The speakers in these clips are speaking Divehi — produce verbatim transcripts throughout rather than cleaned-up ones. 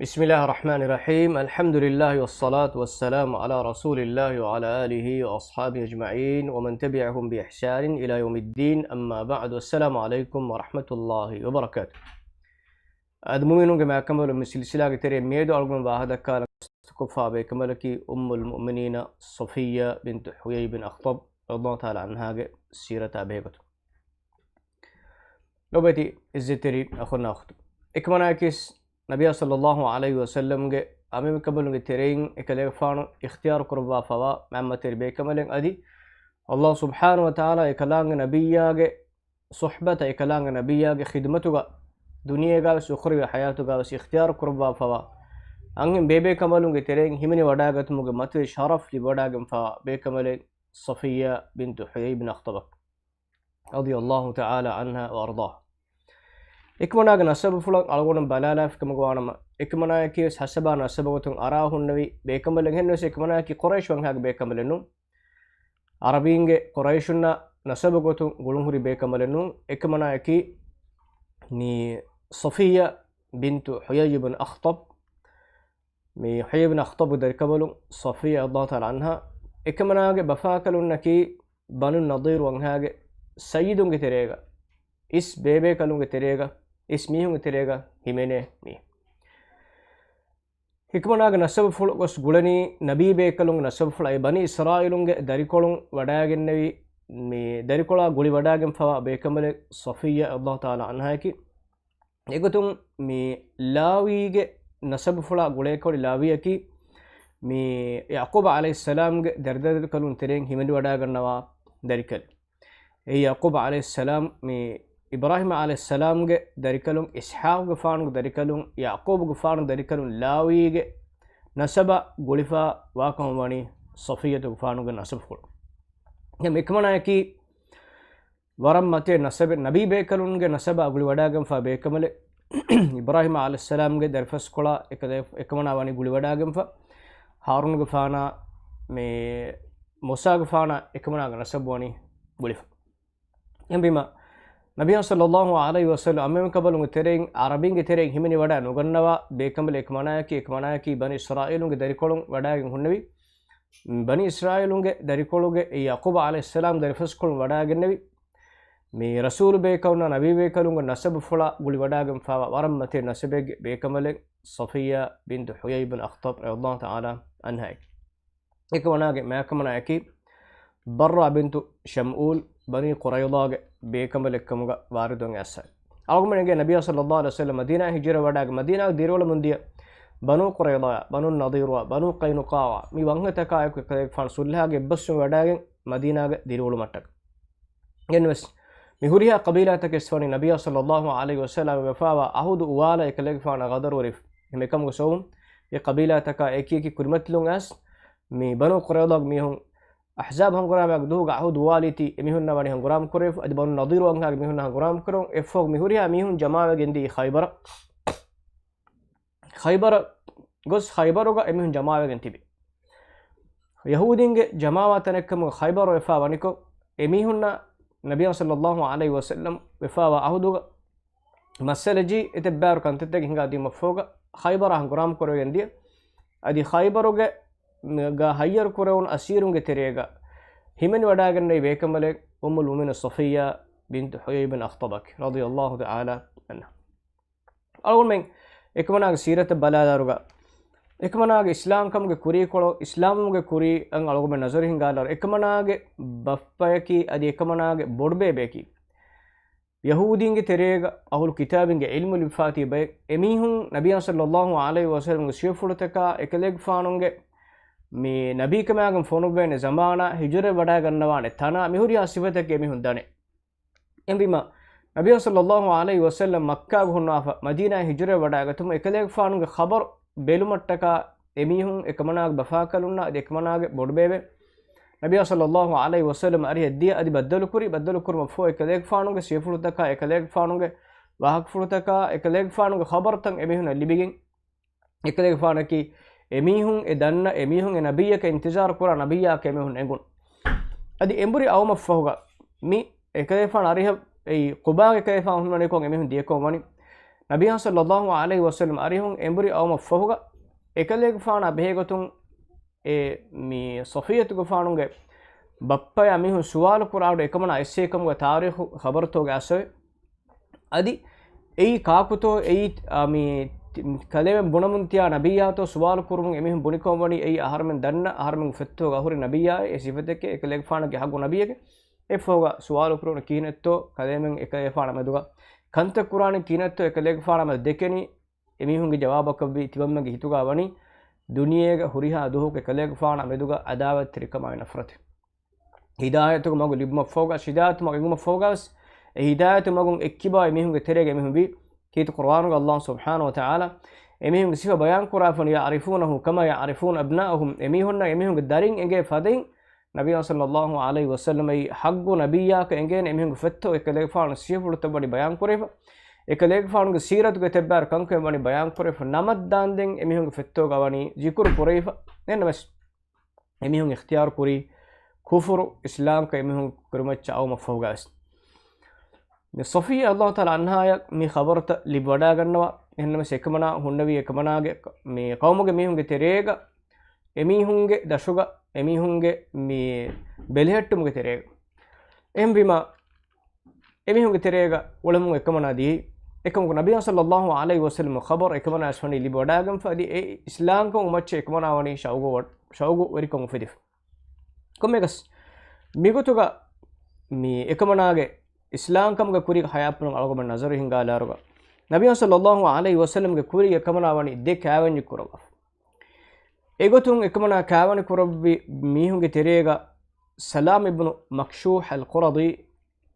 بسم الله الرحمن الرحيم. الحمد لله والصلاة والسلام على رسول الله وعلى آله وأصحابه أجمعين ومن تبعهم بإحسان إلى يوم الدين. أما بعد. السلام عليكم ورحمة الله وبركاته. އަދި މުއުމިނުންގެ މާތްކަނބަލުން މި ސިލްސިލާގެ ތެރެއިން މިއަދު އަޅުގަނޑު ވާހަކަދައްކާލަން ކޮށްފާ ބޭކަނބަލަކީ އުއްމުލް މުއުމިނީނަ ޞަފިއްޔާ ބިންތު ޙުޔައްޔި ބިން އަޚްޠަބް ރަޟިޔަﷲ ތަޢާލާ ޢަންހާގެ ސީރަތާ ބެހޭގޮތުން. ލޯބިވެތި އިއްޒަތްތެރި އަޚުންނާ އުޚްތުން. އެކަމަނާއަކީ ނަބިއްޔާ ޞައްލަﷲ ޢަލައިހި ވަސައްލަމްގެ އަނބިމެންކަނބަލުންގެ ތެރެއިން އެކަލޭގެފާނު އިޚްތިޔާރު ކުރައްވާފަވާ މައިންބަތްތެރި ބޭކަނބަލެއް އަދި ﷲ ސުބްޙާނަހޫ ވަތަޢާލާ އެކަލާނގެ ނަބިއްޔާގެ ޞުޙްބަތަށް އެކަލާނގެ ނަބިއްޔާގެ ޚިދުމަތުގަ ދުނިޔޭގަވެސް އުޚްރަވީ ޙަޔާތުގަވެސް އިޚްތިޔާރު ކުރައްވާފަވާ އަންހެން ބޭބޭކަނބަލުންގެ ތެރެއިން ހިމެނިވަޑައިގަތުމުގެ މަތިވެރި ޝަރަފް ލިބިވަޑައިގެންފަވާ ބޭކަނބަލެއް ޞަފިއްޔާ ބިންތު ޙުޔައްޔި ބިން އަޚްޠަބް ރަޟިޔަﷲ ތަޢާލާ ޢަންހާ ވައަރްޟާހާ. އެކަމަނާގެ ނަސަބުފުޅަށް އަޅުގަނޑު ބަލާލާފިކަމުގަ ވާނަމަ، އެކަމަނާއަކީވެސް ހަސަބާ ނަސަބުގޮތުން އަރާ ހުންނެވި ބޭކަނބަލެއް. އެހެންވެސް އެކަމަނާއަކީ ޤުރައިޝް ވަންހާގެ ބޭކަނބަލެއް ނޫން. ޢަރަބީންގެ ޤުރައިޝުންނާ ނަސަބުގޮތުން ގުޅުންހުރި ބޭކަނބަލެއް ނޫން. އެކަމަނާއަކީ މި ޞަފިއްޔާ ބިންތު ޙުޔައްޔި ބިން އަޚްޠަބް. މި ޙުޔައްޔި ބިން އަޚްޠަބްގެ ދަރިކަނބަލުން ޞަފިއްޔާ ރަޟިޔަﷲ ތަޢާލާ ޢަންހާ. އެކަމަނާގެ ބަފާކަލުންނަކީ ބަނު ނަޟީރު ވަންހާގެ ސައްޔިދުންގެ ތެރޭގަ، އިސް ބޭބޭކަލުންގެ ތެރޭގަ، އިސް މީހުންގެ ތެރޭގަ ހިމެނޭ މީހެއް. އެކަމަނާގެ ނަސަބުފުޅު ގޮސް ގުޅެނީ ނަބީ ބޭކަލުންގެ ނަސަބުފުޅާ ބަނީ އިސްރާއީލުންގެ ދަރިކޮޅުން ވަޑައިގެންނެވި، މި ދަރިކޮޅާ ގުޅިވަޑައިގެންފަވާ ބޭކަނބަލެއް ޞަފިއްޔާ ރަޟިޔަﷲ ތަޢާލާ ޢަންހާއަކީ. އެގޮތުން މި ލާވީގެ ނަސަބުފުޅާ ގުޅޭކޮޅި ލާވީއަކީ މި ޔަޢުޤޫބު ޢަލައިހިއްސަލާމްގެ ދަރިދަރިކަލުން ތެރެއިން ހިމެނިވަޑައިގަންނަވާ ދަރިކަލެއް. އެއީ ޔަޢުޤޫބު ޢަލައިހިއްސަލާމް މި އިބްރާހީމް ޢަލައިހިއްސަލާމްގެ ދަރިކަލުން، އިސްޙާޤުގެފާނުގެ ދަރިކަލުން، ޔަޢުޤޫބުގެފާނު ދަރިކަލުން ލާވީގެ ނަސަބަށް ގުޅިފަ ވާކަމަށް ވަނީ ޞަފިއްޔަތުގެފާނުގެ ނަސަބުފުޅު. އެކަމަނާއަކީ ވަރަށް މަތި ނަސަބެއް، ނަބީ ބޭކަލުންގެ ނަސަބާ ގުޅިވަޑާގެންފާ ބޭކަމަލެއް. އިބްރާހީމް ޢަލައިހިއްސަލާމްގެ ދަރިފަސްކޮޅާ އެކަލޭ-، އެކަމަނާ ވަނީ ގުޅިވަޑާގެންފަ. ހާރޫނުގެފާނާ، މި މޫސާގެފާނާ އެކަމަނާގެ ނަސަބު ވަނީ ގުޅިފަ. އެހެންވީމަ، ނަބިއްޔާ ޞައްލަﷲ ޢަލައިހި ވަސައްލަމް އަނބިމެންކަނބަލުންގެ ތެރެއިން ޢަރަބީންގެ ތެރެއިން ހިމެނިވަޑައި ނުގަންނަވާ ބޭކަމަލެއް. އެކަމަނާއަކީ، އެކަމަނާއަކީ ބަނީ އިސްރާއީލުންގެ ދަރިކޮޅުން ވަޑައިގެން ހުންނެވި. ބަނީ އިސްރާއީލުންގެ ދަރިކޮޅުގެ އެ ޔަޢުޤޫބު ޢަލައިހިއްސަލާމް ދަރިފަސްކޮޅުން ވަޑައިގެންނެވި. މި ރަސޫލު ބޭކަލުންނާ ނަބީ ބޭކަލުންގެ ނަސަބުފުޅާ ގުޅިވަޑާގެންފާވާ ވަރަށް މަތި ނަސަބެއްގެ ބޭކަމަލެއް ޞަފިއްޔާ ބިންތު ޙުޔައްޔި ބިން އަޚްޠަބް ރަޟިޔަﷲ ތަޢާލާ ޢަންހާއެކެ. އެކަމަނާގެ މާތްކަމަނާއަކީ ބައްރާ ބިންތު ޝަމްޢޫލް ބަނީ ޤުރައިޟާގެ ބޭކަނބަލެއްކަމުގަ ވާރިދުވެ އައިސްފައި. އަޅުގަނޑުމެންގެ ނަބިއްޔާ ޞައްލަﷲ ޢަލައިހި ވަސައްލަމް މަދީނާ ހިޖުރަ ވަޑާގެން މަދީނާގެ ދިރިއުޅެމުން ދިޔަ ބަނޫ ޤުރައިޟާ، ބަނޫ ނަޟީރު، ބަނޫ ޤައިނުޤާޢު، މި ވަންހަތަކާއެކު އެކަލޭގެފާނު ޞުލްޙާގެ އެއްބަސްވުމަށް ވަޑާގެން މަދީނާގެ ދިރިއުޅުމަށްޓަކަ. އެހެންވެސް، މި ހުރިހާ ޤަބީލާތަކެއް ވަނީ ނަބިއްޔާ ޞައްލަﷲ ޢަލައިހި ވަސައްލަމް ވެފާވާ އަހުދު އުވާލާ އެކަލޭގެފާނަށް ޣަދަރުވެރި. މިކަމުގެ ސަބަބުން އެ ޤަބީލާތަކާ އެކި އެކި ކުރިމަތިލުން އައިސް، މި ބަނޫ ޤުރައިޟާގެ މީހުން އަޙްޒާބް ހަނގުރާމައިގެ ދުވަހުގަ އަހުދު އުވާލީތީ އެމީހުންނާ ވަނީ ހަނގުރާމަ ކުރެވިފަ. އަދި ބަނޫ ނަޟީރު ވަންހާގެ މީހުންނާ ހަނގުރާމަ ކުރެވުން އެއަށްފަހު މި ހުރިހާ މީހުން ޖަމާވެގެން ދިޔައީ ޚައިބަރަށް. ޚައިބަރަށް ގޮސް ޚައިބަރުގަ އެމީހުން ޖަމާވެގެން ތިބި. ޔަހޫދީންގެ ޖަމާވާ ތަނެއްކަމުގަ ޚައިބަރު ވެފާ ވަނިކޮށް، އެމީހުންނަށް ނަބިއްޔާ ޞައްލަﷲ ޢަލައިހި ވަސައްލަމް ވެފާވާ އަހުދުގަ މައްސަލަ ޖެހި އެތައް ބާރު ކަންތައްތަކެއް ހިނގާ ދިޔުމަށްފަހުގަ ޚައިބަރާ ހަނގުރާމަ ކުރެވިގެން ދިޔަ. އަދި ޚައިބަރުގެ ގަ ހައްޔަރު ކުރެވުނު އަސީރުންގެ ތެރޭގަ ހިމެނިވަޑާގެންނެވި ބޭކަނބަލެއް އުއްމުލް މުއުމިނީން ޞަފިއްޔާ ބިންތު ޙުޔައްޔި ބިން އަޚްޠަބަކީ ރަޟިޔަﷲ ތަޢާލާ ޢަންހާ. އަޅުގަނޑުމެން އެކަމަނާގެ ސީރަތަށް ބަލާލާރުގަ، އެކަމަނާގެ އިސްލާމްކަމުގެ ކުރީކޮޅު، އިސްލާމްވުމުގެ ކުރީ އަޅުގަނޑުމެން ނަޒަރު ހިންގާލާރު، އެކަމަނާގެ ބައްޕަޔަކީ އަދި އެކަމަނާގެ ބޮޑުބޭބެއަކީ ޔަހޫދީންގެ ތެރޭގަ އަހުލު ކިތާބިންގެ ޢިލްމު ލިބިފާތީ ބައެއް. އެމީހުން ނަބިއްޔާ ޞައްލަﷲ ޢަލައިހި ވަސައްލަމްގެ ސިފަފުޅުތަކާ އެކަލޭގެފާނުގެ މި ނަބީކަމާގެން ފޮނުއްވޭނެ ޒަމާނާ، ހިޖުރަ ވަޑާގަންނަވާނެ ތަނާ، މިހުރިހާ ސިފަތަކެއް އެމީހުން ދަނެ. އެހެންވީމަ، ނަބިއްޔާ ޞައްލަﷲ ޢަލައިހި ވަސައްލަމް މައްކާގަ ހުންނާފަ، މަދީނާއަށް ހިޖުރަ ވަޑާގަތުމުން އެކަލޭގެފާނުގެ ޚަބަރު ބެލުމަށްޓަކާ އެމީހުން އެކަމަނާގެ ބަފާކަލުންނާ އަދި އެކަމަނާގެ ބޮޑުބޭބެ ނަބިއްޔާ ޞައްލަﷲ ޢަލައިހި ވަސައްލަމް އަރިހަށް ދިޔަ އަދި ބައްދަލުކުރި، ބައްދަލުކުރުމަށްފަހު އެކަލޭގެފާނުގެ ސިފަފުޅުތަކާ، އެކަލޭގެފާނުގެ ވާހަކަފުޅުތަކާ، އެކަލޭގެފާނުގެ ޚަބަރުތައް އެމީހުންނަށް ލިބިގެން، އެކަލޭގެފާނަކީ އެމީހުން އެ ދަންނަ އެމީހުން އެ ނަބިއްޔަކަށް އިންތިޒާރު ކުރާ ނަބިއްޔާއަކަށް އެމީހުން އެނގުނު. އަދި އެނބުރި އައުމަށްފަހުގަ މި އެކަލޭގެފާނު އަރިހަށް އެއީ ޤުބާގެ އެކަލޭގެފާނު ހުންނަނިކޮށް އެމީހުން ދިޔަކޮށް ވަނީ. ނަބިއްޔާ ޞައްލައްލާހު ޢަލައިހި ވަސައްލަމް އަރިހުން އެނބުރި އައުމަށްފަހުގަ، އެކަލޭގެފާނާ ބެހޭގޮތުން އެ މި ޞަފިއްޔަތުގެފާނުގެ ބައްޕަޔާ މީހުން ސުވާލު ކުރާއިރު އެކަމަނާ އެއްސޭކަމުގެ ތާރީޚު ޚަބަރުތަކުގެ އަސްވެ. އަދި އެއީ ކާކުތޯ، އެއީ، އާ، މި ތި-، ކަލޭމެން ބުނަމުން ތިޔާ ނަބިއްޔާތޯ ސުވާލު ކުރުމުން އެމީހުން ބުނިކަމަށް ވަނީ އެއީ އަހަރުމެން ދަންނަ، އަހަރުމެންގެ ފޮތްތަކުގަ އަހުރި ނަބިއްޔާއޭ، އެ ސިފަތަކެއް، އެކަލޭގެފާނުގެ ޙައްޤު ނަބިއްޔެކޭ. އެއަށްފަހުގަ ސުވާލު ކުރުނު ކިހިނެއްތޯ ކަލޭމެން އެކަލޭގެފާނާ މެދުގަ، ކަންތައް ކުރާނީ ކިހިނެއްތޯ އެކަލޭގެފާނާ މެދު ދެކެނީ، އެމީހުންގެ ޖަވާބަކަށްވީ ތިމަންމެންގެ ހިތުގަ ވަނީ ދުނިޔޭގަ ހުރިހާ ދުވަހަކު އެކަލޭގެފާނާ މެދުގަ ޢަދާވަތްތެރިކަމާއި ނަފްރަތެއް. ހިދާޔަތުގެ މަގު ލިބުމަށްފަހުގަ، ހިދާޔަތު މަގު އެނގުމަށްފަހުގަވެސް، އެ ހިދާޔަތު މަގުން އެއްކިބާ އެމީހުންގެ ތެރޭގަ އެމީހުން ވީ. ކީރިތި ޤުރުއާނުގަ ﷲ ސުބްޙާނަހޫ ވަތަޢާލާ އެމީހުންގެ ސިފަ ބަޔާން ކުރާފަނި، يعرفونه كما يعرفون أبناءهم، އެމީހުންނަށް އެމީހުންގެ ދަރިން އެނގޭ ފަދައިން، ނަބިއްޔާ ޞައްލައްލާހު ޢަލައިހި ވަސައްލަމައީ ޙައްޤު ނަބިއްޔާކަށް އެނގޭނެ އެމީހުންގެ ފޮތްތައް އެކަލޭގެފާނު ސިފަފުޅުތައް ވަނީ ބަޔާން ކުރެވިފަ، އެކަލޭގެފާނުގެ ސީރަތުގެ ތެއްބާރު ކަންކަމެއް ވަނީ ބަޔާން ކުރެވިފަ، ނަމަށްދާންދެން އެމީހުންގެ ފޮތްތަކުގަ ވަނީ ޒިކުރު ކުރެވިފަ. އެހެންނަމަވެސް، އެމީހުން އިޚްތިޔާރު ކުރީ ކުފުރު އިސްލާމްކަން އެމީހުން ކުރިމައްޗަށް އައުމަށްފަހުގަވެސް. މި ޞަފިއްޔާ ރަޟިޔައްލާހު ތަޢާލާ ޢަންހާއަށް މި ޚަބަރުތައް ލިބިވަޑައިގަންނަވާ. އެހެންނަމަވެސް އެކަމަނާ ހުންނެވީ އެކަމަނާގެ މި ޤައުމުގެ މީހުންގެ ތެރޭގަ އެމީހުންގެ ދަށުގަ އެމީހުންގެ މި ބެލެހެއްޓުމުގެ ތެރޭގަ. އެހެންވީމާ، އެމީހުންގެ ތެރޭގަ އުޅެމުން އެކަމަނާ ދިޔައީ. އެކަމަކު ނަބިއްޔާ ޞައްލައްލާހު ޢަލައިހި ވަސައްލަމް ޚަބަރު އެކަމަނާއަށް ވަނީ ލިބިވަޑައިގެންފަ އަދި އެ އިސްލާމްކަން އުމައްޗަށް އެކަމަނާ ވަނީ ޝައުގު ވަ-، ޝައުގުވެރިކަން އުފެދިފަ. ކޮންމެއަކަސް، މިގޮތުގަ މި އެކަމަނާގެ އިސްލާމްކަމުގެ ކުރީގަ ހަޔާތްޕުޅުން އަޅުގަނޑުމެން ނަޒަރު ހިންގާލާއިރުގަ، ނަބިއްޔާ ޞައްލައްލާހު ޢަލައިހި ވަސައްލަމްގެ ކުރީގަ އެކަމަނާ ވަނީ ދެ ކާވެންޏެއް ކުރައްވާފަ. އެގޮތުން އެކަމަނާ ކާވެނި ކުރެއްވި މީހުންގެ ތެރޭގަ ސަލާމް އިބްނު މަކްޝޫޙް އަލް ޤުރަޟީ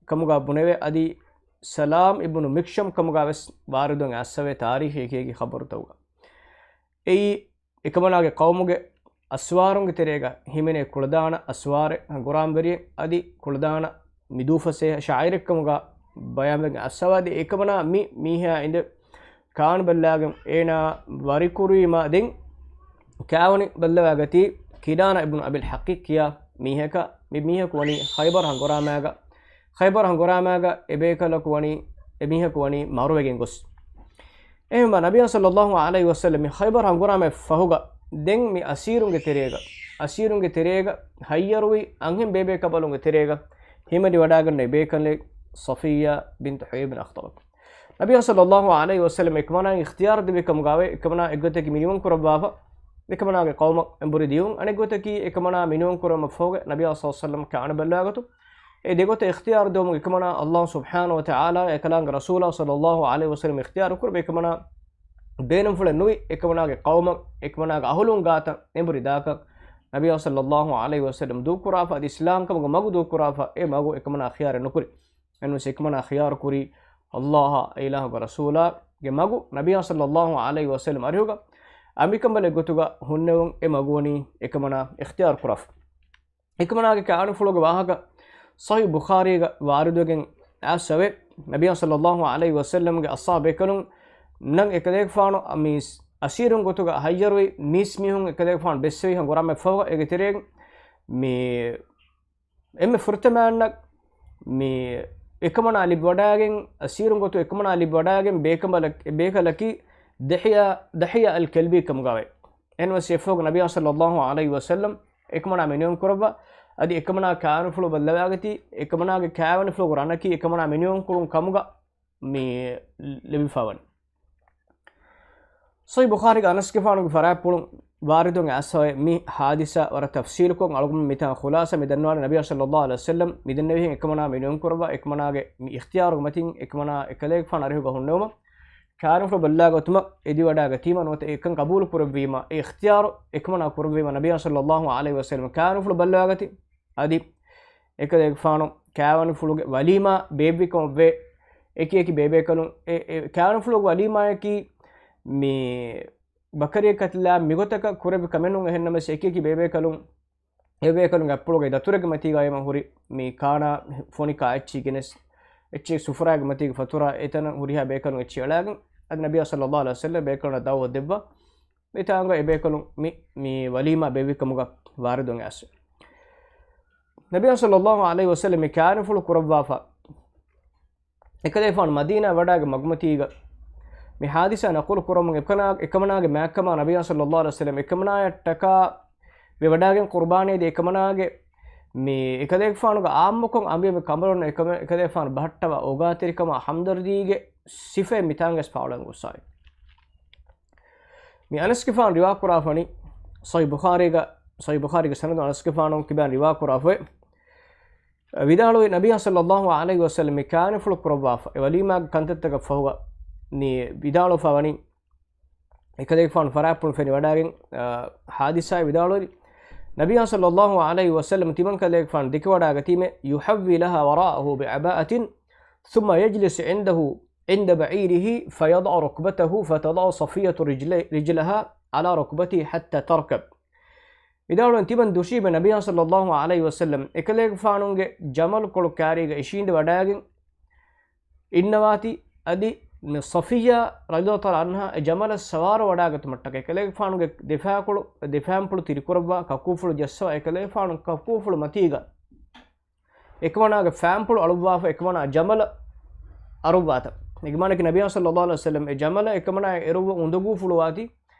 ކަމުގަ ބުނެވޭ، އަދި ސަލާމް އިބްނު މިކްޝަމް ކަމުގަ ވެސް ވާރިދުވެ އައިސްފަވޭ ތާރީޚީ އެކި އެކި ޚަބަރުތަކުގަ. އެއީ، އެކަމަނާގެ ޤައުމުގެ އަސްވާރުންގެ ތެރޭގަ ހިމެނޭ ކުޅަދާނަ އަސްވާރެއް ހަނގުރާމަވެރިއެއް އަދި ކުޅަދާނަ މި ދޫފަސޭހަ ޝާއިރެއްކަމުގަ ބަޔާންވެގެން އައްސަވާދި. އެކަމަނާ މި މީހާ އިނދެ ކާން ބައްލާގެން އޭނާ ވަރިކުރީމާ ދެން ކާވަނި ބައްލަވާގަތީ ކިނާނާ އިބްނު އަބިލް ޙަޤީޤް ކިޔާ މީހަކަށް. މި މީހަކު ވަނީ ޚައިބަރު ހަނގުރާމާގަ، ޚައިބަރު ހަނގުރާމާގަ އެބޭކަލަކު ވަނީ، އެމީހަކު ވަނީ މަރުވެގެން ގޮސް. އެހެންވީމާ، ނަބިއްޔާ ޞައްލައްލާހު ޢަލައިހި ވަސައްލަމް މި ޚައިބަރު ހަނގުރާމައި ފަހުގަ، ދެން މި އަސީރުންގެ ތެރޭގަ، އަސީރުންގެ ތެރޭގަ ހައްޔަރުވި އަންހެން ބޭބޭކަނބަލުންގެ ތެރޭގަ ހިމެނިވަޑައިގަންނަ ބޭކަލެއް ޞަފިއްޔާ ބިންތު ޙުޔައްޔި ބިން އަޚްޠަބަކު. ނަބިއްޔާ ޞައްލައްލާހު ޢަލައިހި ވަސައްލަމް އެކަމަނާއަށް އިޚްތިޔާރު ދެއްވި ކަމުގައި، އެކަމަނާ އެއްގޮތަކީ މިނިވަން ކުރައްވާފަ، އެކަމަނާގެ ޤައުމަށް އެނބުރި ދިޔުން. އަނެއްގޮތަކީ އެކަމަނާ މިނިވަން ކުރުމަށް ފަހުގަ ނަބިއްޔާ ޞައްލައްލާހު ޢަލައިހި ވަސައްލަމް ކާނު ބައްލަވާގަތު. އެ ދެގޮތަށް އިޚްތިޔާރު ދެވުމުގެ އެކަމަނާ ﷲ ސުބްޙާނަހޫ ވަތަޢާލާ އެކަލާނގެ ރަސޫލާ ޞައްލައްލާހު ޢަލައިހި ވަސައްލަމް އިޚްތިޔާރު ކުރު އެކަމަނާ ބޭނުންފުޅެއް ނުވި، އެކަމަނާގެ ޤައުމަށް، އެކަމަނާގެ އަހުލުން ގާތަށް އެނބުރި ދާކަށް ނަބިއްޔާ ޞައްލައްލާހު ޢަލައިހި ވަސައްލަމް ދޫކުރާފަ އަދި އިސްލާމްކަމުގެ މަގު ދޫކުރާފަ އެ މަގު އެކަމަނާ ޚިޔާރެއް ނުކުރި. އެންވެސް އެކަމަނާ ޚިޔާރު ކުރީ ﷲ އާ އެ އިލާހުގެ ރަސޫލާގެ މަގު ނަބިއްޔާ ޞައްލައްލާހު ޢަލައިހި ވަސައްލަމް އަރިހުގަ އަނބިކަނބަލެއް ގޮތުގަ ހުންނެވުން އެ މަގު ވަނީ އެކަމަނާ އިޚްތިޔާރު ކުރާފަ. އެކަމަނާގެ ކާވެނިފުޅުގެ ވާހަކަ ޞަޙީޙު ބުޚާރީގަ ވާރިދުވެގެން އައިސްފަވޭ. ނަބިއްޔާ ޞައްލައްލާހު ޢަލައިހި ވަސައްލަމްގެ އަޞްޙާބު ބޭކަލުންނަށް އެކަލޭގެފާނު މީސް އަސީރުން ގޮތުގަ ހައްޔަރުވި މީސްމީހުން އެކަލޭގެފާނު ބެއްސެވި ހަނގުރާމައިފަހުގަ އޭގެ ތެރޭގަ މި އެންމެ ފުރަތަމައަންނަށް މި އެކަމަނާ ލިބިވަޑައިގެން، އަސީރުން ގޮތު އެކަމަނާ ލިބިވަޑައިގެން ބޭކަނބަލަ-، ބޭކަލަކީ ދިޙްޔާ، ދިޙްޔާ އަލް ކަލްބީ ކަމުގައި. އެންވެސް އެފަހުގަ ނަބިއްޔާ ޞައްލައްލާހު ޢަލައިހި ވަސައްލަމް އެކަމަނާ މިނިވަން ކުރައްވާ، އަދި އެކަމަނާ ކާވެނިފުޅު ބައްލަވާގަތީ، އެކަމަނާގެ ކާވެނިފުޅުގެ ރަނަކީ އެކަމަނާ މިނިވަން ކުރުން ކަމުގަ މި ލިބިފަވަނީ. ޞަޙީޙު ބުޚާރީގެ އަނަސްގެފާނުގެ ފަރާތްޕުޅުން ވާރިދުވެ އައިސްފަވޭ. މި ޙާދިސާ ވަރަށް ތަފްޞީލުކޮށް އަޅުގަނޑު މިތާ ޚުލާޞާ މި ދަންނަވާނެ ނަބިއްޔާ ޞައްލައްލާހު ޢަލައިހި ވަސައްލަމް މިދެންނެވިހެން އެކަމަނާ މިނިވަން ކުރައްވާ، އެކަމަނާގެ މި އިޚްތިޔާރުގެ މަތިން އެކަމަނާ އެކަލޭގެފާނު އަރިހުގަ ހުންނެވުމަށް ކާވެނިފުޅު ބައްލަވާގަތުމަށް އެދިވަޑައިގަތީމަ ނުވަތަ އެކަން ޤަބޫލު ކުރެއްވީމަ، އެ އިޚްތިޔާރު އެކަމަނާ ކުރެއްވީމަ ނަބިއްޔާ ޞައްލައްލާހު ޢަލައިހި ވަސައްލަމް ކާވެނިފުޅު ބައްލަވާގަތީ. އަދި އެކަލޭގެފާނު ކާވެނިފުޅުގެ ވަލީމާ ބޭއްވިކަމަށްވޭ. އެކި އެކި ބޭބޭކަލުން އެ، އެ ކާވެނިފުޅުގެ ވަލީމާއަކީ މި ބަކަރިއެއް ކަތިލާ މިގޮތަކަށް ކުރެއްވި ކަމެއް ނޫން. އެހެންނަމަވެސް އެކި އެކި ބޭބޭކަލުން، އެބޭކަލުންގެ އަތްޕުޅުގައި ދަތުރެއްގެ މަތީގައި އައިމަ ހުރި މި ކާނާ ފޮނި ކާ އެއްޗި ގެނެސް، އެއްޗި ސުފުރާގެ މަތީގެ ފަތުރާ އެތަނަށް ހުރިހާ ބޭކަލުން އެއްޗި އަޅާގެން، އަދި ނަބިއްޔާ ޞައްލައްލާހު ޢަލައިހި ވަސައްލަމް ބޭކަލުންނަށް ދަޢުވަތު ދެއްވާ. މިތާނގަ އެބޭކަލުން މި، މި ވަލީމާ ބޭއްވިކަމުގަ ވާރިދުވެ އައިސްފަ. ނަބިއްޔާ ޞައްލައްލާހު ޢަލައިހި ވަސައްލަމް މި ކާވެނިފުޅު ކުރައްވާފަ. އެކަލޭގެފާނު މަދީނާ ވަޑާގެ މަގުމަތީގަ މި ޙާދިސާ ނަޤުލު ކުރަމުން އެކަނާ-، އެކަމަނާގެ މާތްކަމާ ނަބިއްޔާ ޞައްލައްލާހު ޢަލައިހި ވަސައްލަމް އެކަމަނާޔަށްޓަކާ ވެވަޑާގެން ޤުރުބާނީ ދޭ އެކަމަނާގެ މި އެކަލޭގެފާނުގެ ޢާއްމުކޮށް އަނބިޔަމެ ކަނބަލުން އެކަމަ-، އެކަލޭގެފާނު ބަހައްޓަވާ އޯގާތެރިކަމާ ހަމްދަރްދީގެ ސިފައެއް މިތާނގަސް ފާޅުވަން ގޮއްސާވި. މި އަނަސްގެފާނު ރިވާކުރާފަނީ ޞަޙީޙު ބުޚާރީގަ، ޞަޙީޙު ބުޚާރީގެ ސަނަދު އަނަސްގެފާނު ކިބާ ރިވާކުރާފައި ވިދާޅުވި ނަބިއްޔާ ޞައްލައްލާހު ޢަލައިހި ވަސައްލަމް މި ކާނިފުޅު ކުރައްވާފަ އެ ވަލީމާގެ ކަންތައްތަކަށް ފަހުގަ ނީ ވިދާޅުވެފަ ވަނީ އެކަލޭގެފާނު ފަރާތްޕުޅު ފެނިވަޑާގެން، އާ، ޙާދިސާއެއް ވިދާޅުވި ނަބިއްޔާ ޞައްލައްލާހު ޢަލައިހި ވަސައްލަމް ތިމަން ކަލޭގެފާނު ދެކެވަޑާގަތީމެ يحوي لها وراءه بعباءة ثم يجلس عنده عند بعيره فيضع ركبته فتضع صفية رجل-، رجلها على ركبته حتى تركب. ވިދާޅުވަން ތިމަން ދުށީބެ ނަބިއްޔާ ޞައްލައްލާހު ޢަލައިހި ވަސައްލަމް އެކަލޭގެފާނުގެ ޖަމަލުކޮޅު ކާރީގަ އިށީނދެ ވަޑާގެން އިންނަވާތީ، އަދި މި ޞަފިއްޔާ ރަޟިޔަﷲ ތަޢާލާ ޢަންހާ އެ ޖަމަލަށް ސަވާރު ވަޑާގަތުމަށްޓަކައި އެކަލޭގެފާނުގެ ދެފާކޮޅު، ދެފާންޕުޅު ތިރިކުރައްވާ ކަކޫފުޅު ޖައްސަވާ އެކަލޭގެފާނު ކަކޫފުޅު މަތީގަ އެކަމަނާގެ ފާންޕުޅު އަޅުއްވާފަ އެކަމަނާ ޖަމަލަށް އަރުއްވާތަ. އެގެ މާނައަކީ ނަބިއްޔާ ޞައްލައްލާހު ޢަލައިހި ވަސައްލަމް އެ ޖަމަލަށް އެކަމަނާ އެރުއްވަ އުނދަގޫފުޅުވާތީ،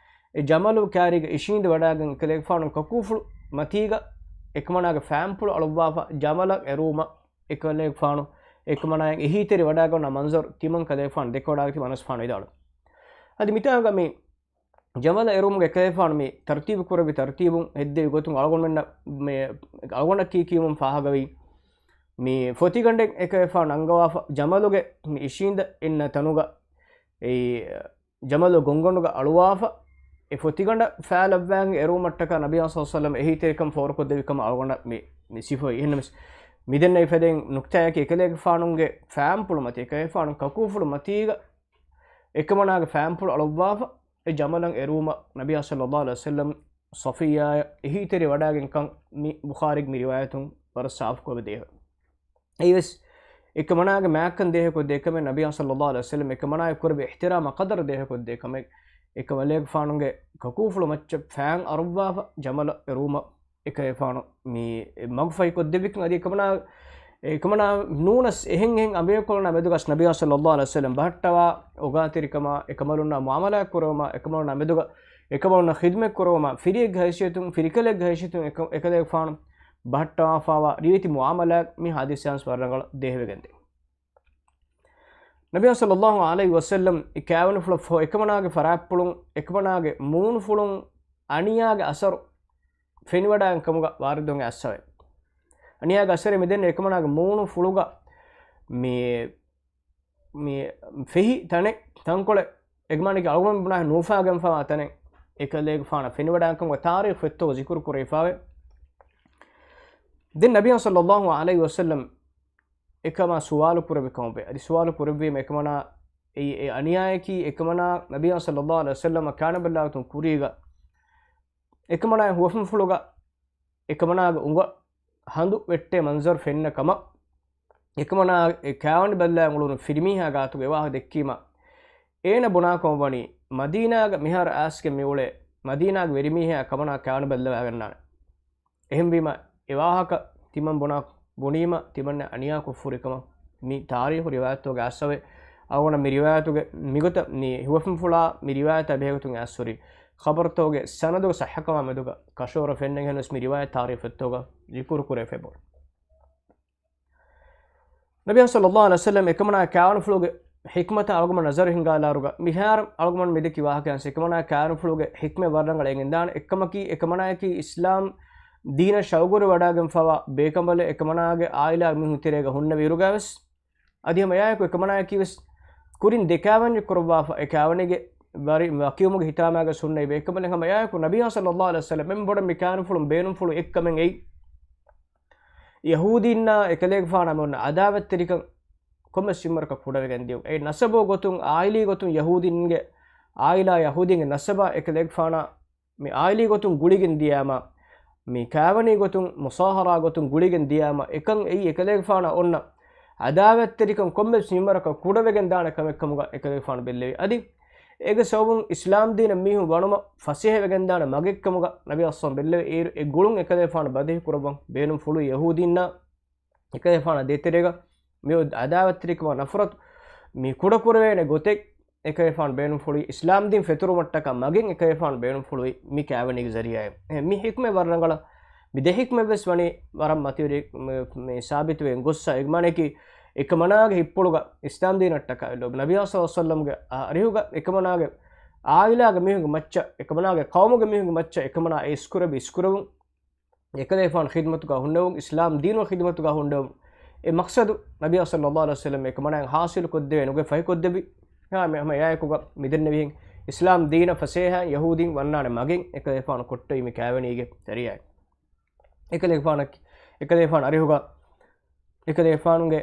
އެ ޖަމަލު ކާރީގަ އިށީނދެ ވަޑާގެން އެކަލޭގެފާނު ކަކޫފުޅު މަތީގަ އެކަމަނާގެ ފާންޕުޅު އަޅުއްވާފަ ޖަމަލަށް އެރުވުމަށް އެކަލޭގެފާނު އެކަމަނާއަށް އެހީތެރި ވަޑާގަންނަ މަންޒަރު ތިމަން ކަލޭގެފާނު ދެކެވަޑާގަތީ އަނަސްފާނު ވިދާޅު. އަދި މިތާގަ މި ޖަމަލަށް އެރުވުމުގެ އެކަލޭގެފާނު މި ތަރުތީބު ކުރެއްވި ތަރުތީބުން ހެއްދެވި ގޮތުން އަޅުގަނޑުމެންނަށް މި އަޅުގަނޑަކީ ކިޔުމުން ފާހަގަވީ، މި ފޮތިގަނޑެއް އެކަލޭގެފާނު ނަންގަވާފަ ޖަމަލުގެ މި އިށީނދެ އިންނަ ތަނުގަ އެ ޖަމަލު ގޮންގޮނޑުގަ އަޅުވާފަ، އެ ފޮތިގަނޑަށް ފާލައްވާގެން އެރުވުމަށްޓަކާ ނަބިއްޔާ ޞައްލައްލާހު ޢަލައިހި ވަސައްލަމް އެހީތެރިކަން ފޯރުކޮށްދެއްވި ކަމަށް އަޅުގަނޑަށް މި، މި ސިފަވި. އެހެންނަމަވެސް، މިދެންނެވި ފެދެން ނުކްތާއަކީ އެކަލޭގެފާނުގެ ފާންޕުޅު މަތީ، އެކަލޭގެފާނު ކަކޫފުޅު މަތީގަ އެކަމަނާގެ ފާންޕުޅު އަޅުއްވާފަ، އެ ޖަމަލަށް އެރުވުމަށް ނަބިއްޔާ ޞައްލައްލާހު ޢަލައިހި ވަސައްލަމް ޞަފިއްޔާއަށް އެހީތެރި ވަޑާގެންކަން މި ބުޚާރީގެ މި ރިވާޔަތުން ވަރަށް ސާފުކޮށް ދޭހަވޭ. އެއީވެސް އެކަމަނާގެ މާތްކަން ދޭހަކޮށްދޭ ކަމެއް، ނަބިއްޔާ ޞައްލައްލާހު ޢަލައިހި ވަސައްލަމް އެކަމަނާއަށް ކުރެއްވި އިޙްތިރާމާ ޤަދަރު ދޭހަކޮށްދޭ ކަމެއް، އެކަލޭގެފާނުގެ ކަކޫފުޅު މައްޗަށް ފާން އަރުއްވާފަ ޖަމަލަށް އެރުވުމަށް އެކަލޭގެފާނު މި މަގުފަހިކޮށްދެއްވިކަން. އަދި އެކަމަނާ، އެކަމަނާ ނޫނަސް އެހެން އެހެން އަނބިޔަކުލުންނާ މެދުގަސް ނަބިއްޔާ ޞައްލައްލާހު ޢަލައިހި ވަސައްލަމް ބަހައްޓަވާ އޯގާތެރިކަމާ، އެކަމަލުންނާ މުޢާމަލާތް ކުރެވުމާ، އެކަމަލުންނާ މެދުގަ އެކަމަލުންނަށް ޚިދުމަތް ކުރެވުމާ، ފިރިއެއްގެ ހައިސިއްޔަތުން، ފިރިކަލެއްގެ ހައިސިއްޔަތުން އެކަ-، އެކަލޭގެފާނު ބަހައްޓަވާފަވާ ރީތި މުޢާމަލާތް މި ޙާދިސާއިން ވަރަށް ރަނގަޅަށް ދޭހަވެގެންދޭ. ނަބިއްޔާ ޞައްލައްލާހު ޢަލައިހި ވަސައްލަމް އެ ކާވެނިފުޅަށް ފަހު އެކަމަނާގެ ފަރާތްޕުޅުން، އެކަމަނާގެ މޫނުފުޅުން އަނިޔާގެ އަސަރު ފެނިވަޑާގެން ކަމުގަ ވާރިދުވެގެން އައްސަވައި. އަނިޔާގެ އަސަރެއް މިދެންނެވި އެކަމަނާގެ މޫނުފުޅުގަ މި، މި ފެހި ތަނެއް، ތަންކޮޅެއް، އެގެ މާނައަކީ އަޅުގަނޑު ބުނާ ނޫފާގެންފަވާ ތަނެއް އެކަލޭގެފާނަށް ފެނިވަޑާގެން ކަމުގަ ތާރީޚު ފޮތްތަކުގަ ޒިކުރު ކުރެވިފަވޭ. ދެން ނަބިއްޔާ ޞައްލައްލާހު ޢަލައިހި ވަސައްލަމް އެކަމާ ސުވާލު ކުރެއްވި ކަމުގަ، އަދި ސުވާލު ކުރެއްވީމަ އެކަމަނާ އެ، އެ އަނިޔާއަކީ އެކަމަނާ ނަބިއްޔާ ޞައްލައްލާހު ޢަލައިހި ވަސައްލަމަށް ކާނުބައްލާގޮތުން ކުރީގަ އެކަމަނާގެ ހުވަފެންފުޅުގަ އެކަމަނާގެ އުނގަށް ހަނދު ވެއްޓޭ މަންޒަރު ފެންނަ ކަމަށް، އެކަމަނާ އެ ކާވަނި ބައްލަވާ އުޅުނު ފިރިމީހާ ގާތުގަ އެވާހަކަ ދެއްކީމަ، އޭނަ ބުނާކަމަށް ވަނީ، މަދީނާގަ މިހާރު އައިސްގެން މިއުޅޭ މަދީނާގެ ވެރިމީހާ ކަމަނާ ކާވަނި ބައްލަވާގަންނާނެ. އެހެންވީމަ، އެވާހަކަ ތިމަން ބުނާ، ބުނީމަ، ތިމަންނަ އަނިޔާކޮށްފަހުރިކަމަށް މި ތާރީޚު ރިވާޔަތުގަ އައްސަވޭ. އަޅުގަނޑަށް މި ރިވާޔަތުގެ މިގޮތަށް މި ހުވަފެންފުޅާ މި ރިވާޔަތާ ބެހޭގޮތުން އައްސުރި ޚަބަރުތަކުގެ ސަނަދުގެ ޞައްޙަކަމާ މެދުގަ ކަށަވަރަށް ފެންނަން އެހެނަސް މި ރިވާޔަތް ތާރީޚު ފޮތްތަކުގަ ޒިކުރު ކުރެވިފައި ބޯ. ނަބިއްޔާ ޞައްލައްލާހު ޢަލައިހި ވަސައްލަމް އެކަމަނާ ކާވަނިފުޅުގެ ޙިކްމަތާ އަޅުގަނޑު ނަޒަރު ހިންގާލާއިރުގަ، މިހާރު އަޅުގަނޑު މިދެއްކި ވާހަކައިން އެކަމަނާ ކާވަނިފުޅުގެ ޙިކްމަތް ވަރަށް ރަނގަޅަށް އެނގެންދާނެ. އެއްކަމަކީ، އެކަމަނާއަކީ އިސްލާމް ދީނަށް ޝައުގުވެރިވަޑާގެންފަވާ ބޭކަނބަލެއް އެކަމަނާގެ ޢާއިލާ މީހުން ތެރޭގަ ހުންނެވި އިރުގައިވެސް، އަދި ހަމަ އެއާއެކު އެކަމަނާއަކީވެސް ކުރިން ދެ ކާވަންޏެއް ކުރައްވާފަ، އެ ކާވަނީގެ ވަރި ވަކިވުމުގެ ހިތާމާގަ ހުންނެވި ބޭކަނބަލެއް. ހަމަ އެއާއެކު ނަބިއްޔާ ޞައްލައްލާހު ޢަލައިހި ވަސައްލަމް އެންމެ ބޮޑަށް މި ކާވަނިފުޅުން ބޭނުންފުޅު އެއްކަމެއް އެއީ، ޔަހޫދީންނާ އެކަލޭގެފާނާ މި އޮންނަ ޢަދާވަތްތެރިކަން ކޮންމެސް މިންވަރަކަށް ކުޑަވެގެން ދިޔުން. އެ ނަސަބު ގޮތުން، ޢާއިލީ ގޮތުން ޔަހޫދީންގެ ޢާއިލާ، ޔަހޫދީންގެ ނަސަބާ އެކަލޭގެފާނާ މި ޢާއިލީ ގޮތުން ގުޅިގެން ދިޔާމަ، މި ކާވަނީ ގޮތުން، މުޞާހަރާ ގޮތުން ގުޅިގެން ދިޔާމަ، އެކަން އެއީ އެކަލޭގެފާނާ އޮންނަ ޢަދާވަތްތެރިކަން ކޮންމެސް މިންވަރަކަށް ކުޑަވެގެން ދާނެ ކަމެއްކަމުގަ އެކަލޭގެފާނު ބެއްލެވި. އަދި އޭގެ ސަބަބުން އިސްލާމްދީނަށް މީހުން ވަނުމަށް ފަސޭހަވެގެންދާނެ މަގެއްކަމުގަ ނަބީ އައްސަލާމް ބެއްލެވި. އޭރު އެ ގުޅުން އެކަލޭފާނަށް ބަދަހި ކުރައްވަން ބޭނުންފުޅު ޔަހޫދީންނާ އެކަލޭފާނާ ދޭތެރޭގަ މިއޮތް އަދާވަތްތެރިކަމާ ނަފްރަތު މި ކުޑަކުރެވޭނެ ގޮތެއް އެކަލޭގެފާނު ބޭނުންފުޅުވީ، އިސްލާމްދީން ފެތުރުމަށްޓަކާ މަގެއް އެކަލޭގެފާނު ބޭނުންފުޅުވީ މި ކާވެނީގެ ޒަރީއާއިން. އެ، މި ޙިކްމަތް ވަރަށް ރަނގަޅަށް، މި ދެ ޙިކްމަތްވެސް ވަނީ ވަރަށް މަތިވެރި، މި، މި ސާބިތުވެގެން ގޮއްސަ. އެ މާނައަކީ، އެކަމަނާގެ ހިތްޕުޅުގަ އިސްލާމްދީނަށްޓަކާ ނަބިއްޔާ ޞައްލަﷲު ޢަލައިހި ވަސައްލަމްގެ އަރިހުގަ އެކަމަނާގެ ޢާއިލާގެ މީހުންގެ މައްޗަށް، އެކަމަނާގެ ޤައުމުގެ މީހުންގެ މައްޗަށް އެކަމަނާ އެ އިސްކުރެއްވި އިސްކުރެވުން، އެކަލޭގެފާނު ޚިދުމަތުގަ ހުންނެވުން، އިސްލާމް ދީނުގެ ޚިދުމަތުގަ ހުންނެވުން. އެ މަޤްޞަދު ނަބިއްޔާ ޞައްލަﷲު ޢަލައިހި ވަސައްލަމް އެކަމަނާއަށް ޙާޞިލު ކޮށްދެވޭނެ ގޮތް ފަހިކޮށްދެއްވި. ހަމަ އެއާއެކުގަ މިދެންނެވިހެން އިސްލާމް ދީނަށް ފަސޭހައިން ޔަހޫދީން ވަންނާނެ މަގެއް އެކަލޭގެފާނު ކޮށްޓެވީ މި ކާވެނީގެ ޒަރީއާއިން. އެކަލޭގެފާނަކީ، އެކަލޭގެފާނު އަރިހުގަ، އެކަލޭގެފާނުގެ